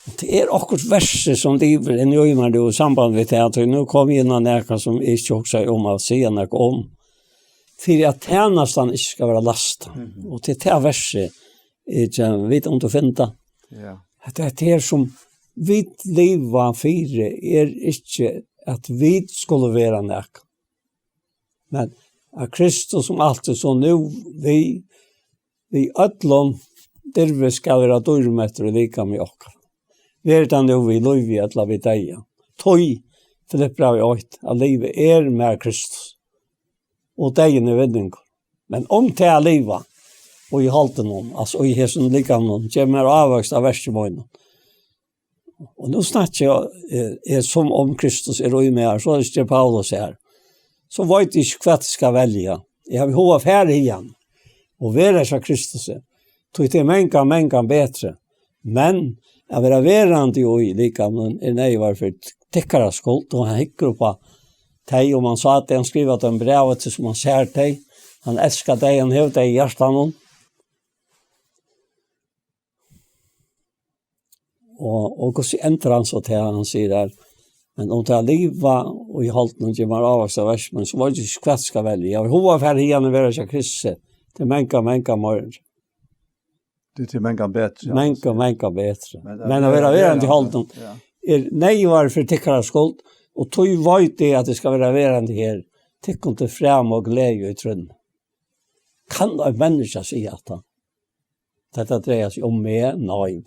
Og tað er okkurt versi sum livir inn í mær nú í samband við tað, at nú kom eg inn á nakað sum eg ikki hugsaði um at siga nakað um. Fyri at tænastan ikki skal vera lastað. Mhm. Og til tað versi, eg veit ikki um tú finnur tað. Ja. At tað er sum vit liva fyri, er ikki at vit skulu vera nakað. Men at Kristus sum altíð so nú við, við øllum dirvi skal vera dýrmettur í likami okkara. Veri tað nú við lívi ella við deyða. Tí, Filippibrævið eitt, at lívið er mær Kristus, og deyðin er vinningur. Men um tað at liva, og í holdinum, altso í hesum likaminum, gevur mær ávøkst av verki mínum. Og nú snakki eg, eh, er sum um Kristus er í mær, so er ikki Paulus her. So veit eg ikki, hvat eg skal velja. Eg havi hug at fara hiðani og vera hjá Kristusi. Tí tað er mangan, mangan betri. Men at vera verandi í likaminum er neyðugt fyri tykkara skuld, og hann hyggur upp á tey, og man sá tað, hann skrivar tey bræv til, sum hann sær tey. Hann elskar tey, hann hevur tey í hjartanum. Og, og hvussu endar hann so til, hann sigur her, men um tað at liva og í holdinum gevur mær ávøkst av verki mínum, so veit eg ikki, hvat eg skal velja. Eg havi hug at fara hiðani og vera hjá Kristusi. Tað er mangan, mangan meir. Tað er mangan betri, ja. Mangan, mangan betri. Men at Men at vera vera verandi í verandi, holdinum ja. Er neyðugt fyri tykkara skuld, og tí veit eg at eg skal vera verandi her, tykkum til frama og gleði í trúnni. Kann eitt menniskja siga hatta? Hetta dreiar seg um meg? Nei.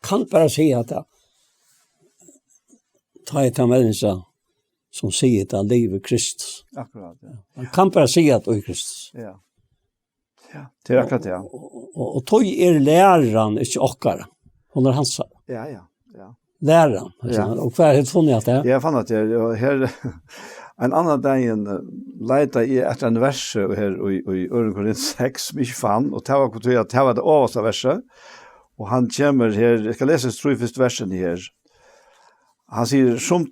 Kann bara siga hatta. Tá er tað menniskja sum sigur tað, liva í Kristus. Akkurát, ja. Man kann bara siga at í Kristus. Ja. Ja, tað er akkurát, ja. Og, og, og, og tí er læran ikki okkara. Hon er hansara. Ja, ja, ja. Læran, ja. Og hvar hevur tú funnið alt tað? Eg fann at tað, og her, ein annan dagin, eh, leitaði eg eftir einum versi her í, í Øðrum Korint seks, sum eg ikki fann, og tað var, tí at tað var tað ovasta versið. Og hann kemur her, eg skal lesa trý fyrstu versini her. Hann sigur, sum,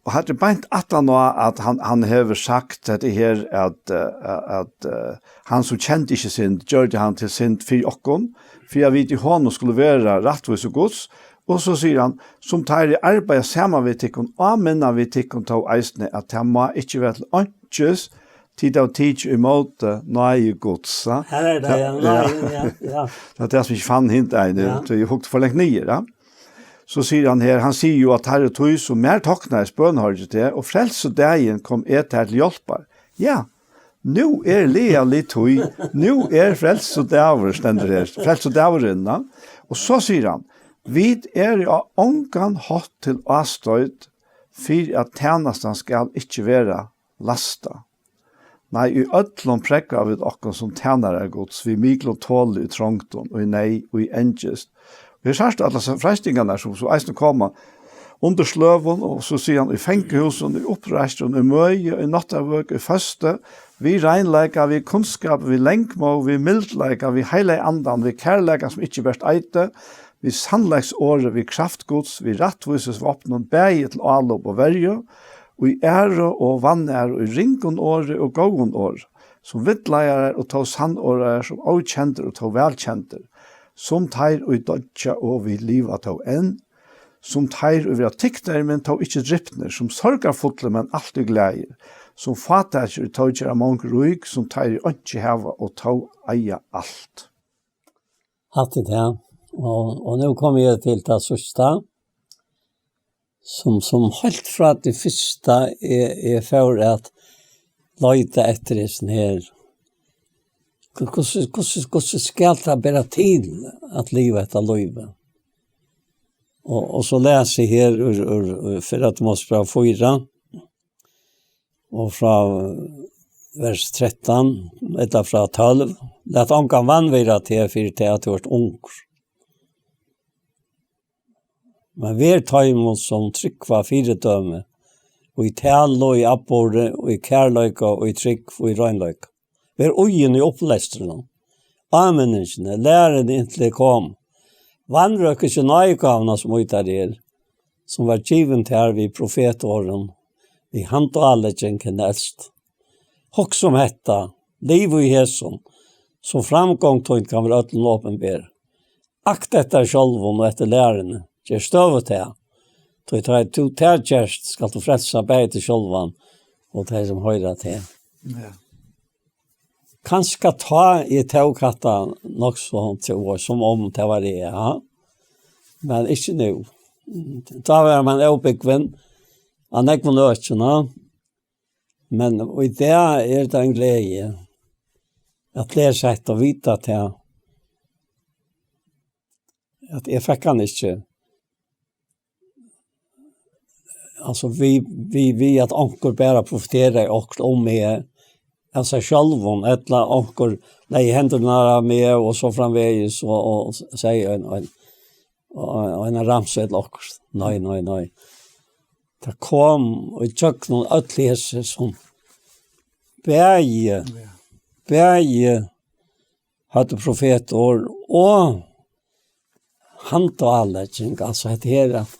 og hatta er beint aftan á, at hann, hann hevur sagt hetta her, at, eh, at, eh, hann sum kendi ikki synd, gjørdi hann til synd fyri okkum, fyri at vit í honum skulu vera rættvísi Guds. Og so sigur hann, sum tá ið eg arbeiði saman við tykkum, áminni eg tykkum tó eisini, at tað má ikki vera til einkis, tit hava tikið ímóti náði Guds, ha? Her er tað, ja, náði, ja, ja. Tað er tað, sum eg ikki fann hint ein, ja. Tí eg hugdi for langt niður, ja. So sigur hann her, hann sigur jú, at teirri tíð, sum mær toknaðist, bønhoyrdi eg teg, og frelsudagin kom eg tær til hjálpar. Ja, nú er lagalig tíð, nú er frelsudagur, stendur her, frelsudagurin, ja. Og so sigur hann, vit eru á ongan hátt til ástoyt, fyri at tænastan skal ikki vera lastað. Nei, í øllum prógva vit okkum sum tænarar Guds, við miklum toli í trongdum, í neyð, í angist. Og her sært tú allar freistingarnar, sum, sum eisini koma undir sløgum, og so sigur hann, í fangahúsum, í uppreisturum, í møði, í náttarvøku, í føstu, við reinleika, við kunnskap, við langmóð, við mildleika, við heilaga andan, við kærleika, sum ikki bert eitur, við sannleiksorði, við kraft Guds, við rættvísisvápnum, bæði til álop og verju, í æru og vanæru, í ringum orði og góðum orði, sum villleiðarar og tó sannorðarar, sum ókendir og tó vælkendir, sum teir, ið doyggja og vit liva tó enn, sum teir, ið verða tiknir, men tó ikki dripnir, sum sorgarfullir, men altíð glaðir, sum fátækir, ið tó gera mong rík, sum teir, ið einki hava og tó eiga alt. Hatta er tað. Og, og nú komi eg til tað síðsta, sum, sum heilt frá tí fyrsta eg, eg fór at leita eftir hesum her. Hvussu, hvussu, hvussu skal tað bera til at liva hetta lívið? Og, og so lesi eg her úr, úr, úr fyrra Mosebók fýra, og frá vers trettan, ella frá tólv: Lat ongan vanvirða teg fyri tað, at tú ert ungur. Men ver teimum, sum trúgva, fyridømi, í tali og í atburði, og í kærleika og í trúgv og í reinleika. Ver íðin í upplestrinum, áminningini, læruni, inntil eg kom. Vanrøk ikki náðigávuna, sum í tær er, sum var givin tær við profetorðum, við handálegging hinna elstu. Hugsa um hetta, liv í hesum, so framgongd tín kann vera øllum opinber. Akt eftir tær sjálvum og eftir læruni, ger støðugt tað. Tí tá tú tað gert, skalt tú frelsa bæði teg sjálvan og tey, sum hoyra teg. Ja. Kanska tá eg tók hatta nokk so til orð, sum um tað var eg, ja. Men ikki nú. Tá var man óbúgvin av nógvum økjum, ja. Men í dag er tað ein gleði at lesa hetta og vita at eg, at eg fekk hann ikki. Altso, við, við, við at onkur bara profeterar okkurt um meg, av sær sjálvum, ella onkur legði hendurnar á meg og so framvegis og, og segði ein, ein, og ein, ein ramsa ella okkurt. Nei, nei, nei. Tað kom í gjøgnum øll hesi, sum bæði, ja, bæði høvdu profetorð og handálegging, altso, hetta her, at,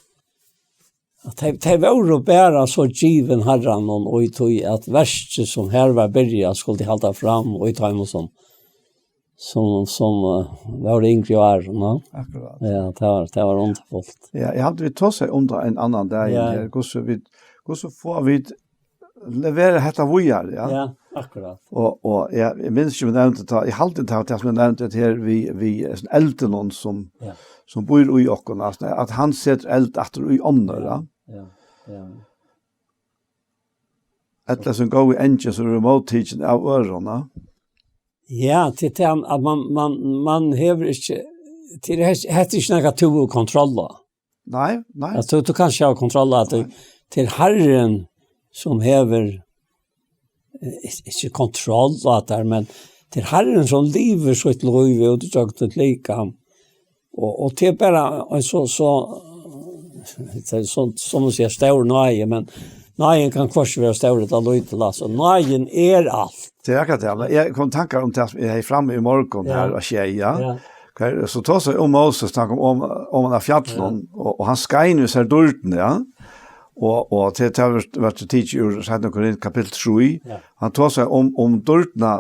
at tey, tey vóru bara so givin Harranum, og í tí at verkið, sum her var byrjað, skuldi halda fram, og í teimum, sum, sum, sum, eh, vóru yngri í árum, ja. Akkurát. Ja, tað var, tað var undurfult. Ja, eg haldi, vit tosaðu um tað ein annan dag, ja, her. Hvussu vit, hvussu fáa vit levera hetta víðari, ja. Ja, akkurát. Og, og ja, eg minnist ikki, um eg nevndi tað, eg haldi, tað var tað, sum eg nevndi, at her við, við, eh, sånn eldinum, sum, ja, sum býr í okkum, altso, at hann setir eld aftur í onnur, ja. Ja, ja. Ella sum góði angin, sum verður móttikin av øðrum, ja. Ja, til tað, at man, man, man hevur ikki, til hetta, hetta er ikki nakað, tú hevur kontroll á. Nei, nei. At tú, tú kanst ikki hava kontroll á tað. Nei. Til Harrin, sum hevur, eh, ikki kontroll á tað, men til Harrin, sum livir sítt lív út ígjøgnum títt likam. Og, og tað er bara ein so, so, tað er so, sum man sigur, stór náði, men náðin kann hvørki vera stór ella lítil, altso. Náðin er alt. Tað er akkurát tað, men eg kom í tankar um tað, sum eg hevði frammi í morgun, ja, her á sjey, ja. Ja. Hvar, so tosaðu um Moses, snakka um, um, um hann á fjallinum, ja, og, og hann skein við sær dýrdini, ja. Og, og til, til var, var til tikið úr seinna Korint kapittul trý. Ja. Hann tosaði um, um dýrdina,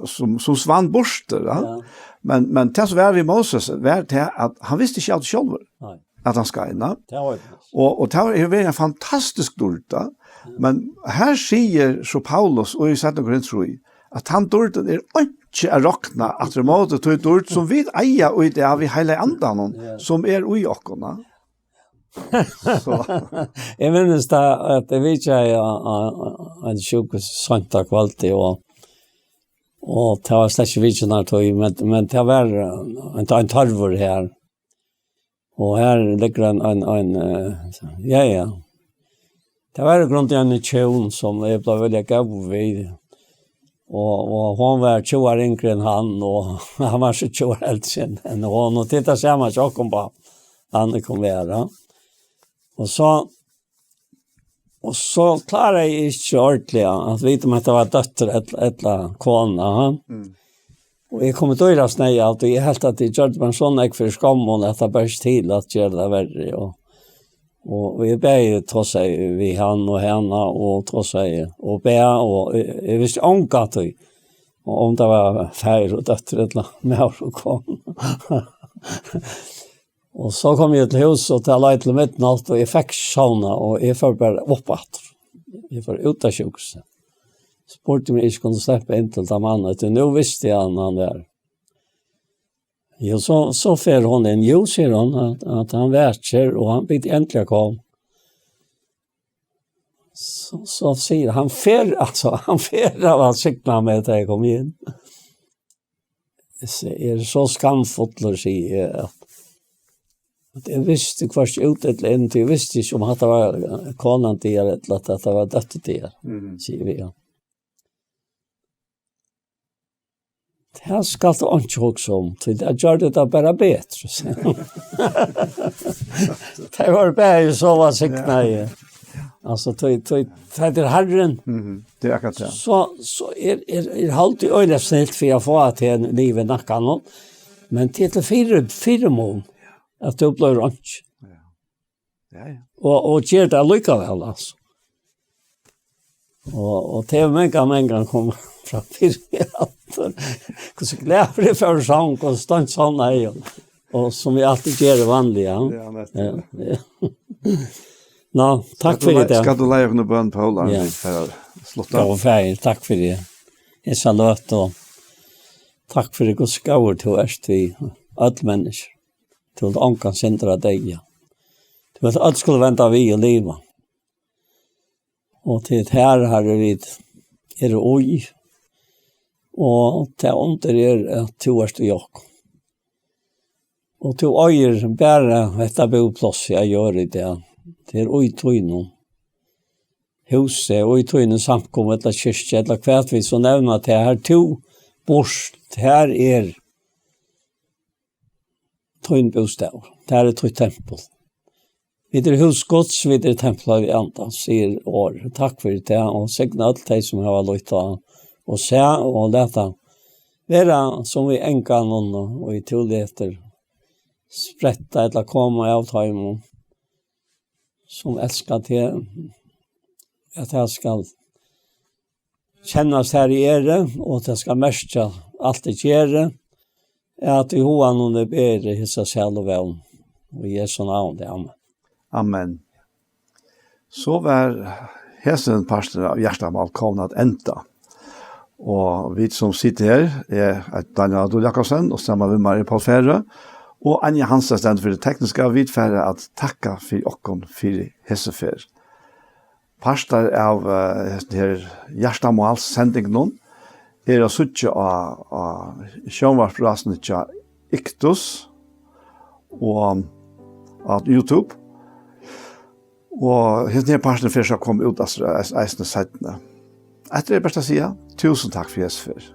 sum, sum svann burtur, ja. Ja. Men, men tað, sum var við Moses, var tað, at hann visti ikki av tí sjálvur, nei, at hann skein, ja. Tað var tað. Og, og tað var, hevur verið ein fantastisk dýrd, ja. Ja. Men her sigur so Paulus í seinna Korint trý, at hann dýrdin er einki at rokna aftur ímóti tí dýrd, sum vit eiga í dag við heilaga andanum, ja, sum er í okkum, ja. So. Eg minnist tað, at eg vitjaði á, á, á ein sjúkrahús seint á kvøldi, og, og tað var slett ikki vitjanartíð, men, men tað var, eh, ein, ein tørvur her. Og her liggur ein, ein, ein, eh, ja, ja. Tað var í grund ein hjún, sum eg bleiv veldig góður við. Og, og hon var tjúgu ár yngri enn hann, og hann var so tjúgu ár eldri enn, enn hon, og tað er tað sama hjá okkum, bara hann er kom vera. Og so, og so kláraði eg ikki ordiliga at vita um hetta var dóttir ella, ella kona, ha? Mm. Og eg kom í dýra sneiði av tí, eg helt at eg gjørdi meg so nógv fyri skommum, at tað bar ikki til at gera tað verri, og Og eg bæði tosaði við hann og hana og tosaði og bað, og eg, eg visti ongantíð, og um tað var faðir og dóttir ella maður og kona. Og so kom eg til hús, og tað leið til midnátt, og eg fekk ikki sovna, og eg fór bara upp aftur. Eg fór út av sjúkrahúsið. Spurdi um eg ikki kundi sleppa inn til tann mannin, tí nú visti eg hann, hann var. Jo, so, so fer hon inn. Jo, sigur hon, at, at hann vekir, og hann blir endelig kom. Så, så sier han, fer, altså, han fer av at signa meg da jeg kom inn. Så er det så skamfull, sier jeg, at, at jeg visste først ut et eller annet, jeg visste ikke om at det var konan der, eller at det var døtter der, Mhm. sier vi, ja. Tað skalt tú ikki hugsa um, tí tað gjørdi tað bara betri, segði hann. Tey vóru bæði so vælsignaði. Altso, tí, tí, tað er Harrin. Mhm, tað er akkurát tað. So, so er, er, er haldið øgiliga snilt fyri at fáa teg niður við nakkanum, men tað er til fyri, fyrimun, at tú blívur einki. Ja. Ja, ja. Og, og ger tað allíkavæl, altso. Og, og tað er mangan, mangan kom fram fyri meg aftur. Hvussu glaður eg fór í song og stongt sovnaði, og, og sum eg altíð geri vanliga. Ja, nettupp. Ja, ja. Nå, takk fyri tað. Skalt tú lei-, skalt tú leiða okkum í bøn, Poul, áðrenn Ja. vit fara at slutta? Góði Faðir, takk fyri tað. Eg sá løt, og takk fyri hvussu góður tú ert við øll menniskju. Tú vilt ongan sindra deyða. Tú vilt øll skulu venda við og liva. Og til tær, Harri, vit eru í, og tað undur er, at tú ert í okkum. Og tú eigur bara hetta búplássið á jørð í dag. Tað er í tínum húsi, og í tínum samkomu, ella kirkju, ella hvat vit so nevna, tað har tú býrt, har er tín bústaður. Tað er títt tempul. Vit eru hús Guds, vit eru templar við Andan, sigur orð. Takk fyri tað, og signa øll tey, sum hava lýtt á og sæð, og lat tað vera, sum við engan annan, og í tú letur spretta ella koma av teimum, sum elska teg, at tað skal kennast har eg eri, og tað skal merkja alt eg geri, at í huganum eg beri hesa sælu vón. Og í Jesu navni, amen. Amen. So var hesin partur av Hjartamál komin at enda. Og vit sum sita her, eg eiti Daniel Adol Jakobsen, og saman við mær er Poul Færø, og Anja Hansen stendur fyri tekniska. Vit fara at takka fyri okkum fyri hesa ferð. Partar av, eh, hesum her Hjartamálssendingunum er at síggja á, á sjónvarpsrásini hjá Iktus og á YouTube. Og hesin her parturin fer so at koma út, altso, eis-, eisini seinni. Eftir er bert at siga, túsund takk fyri hesa ferð.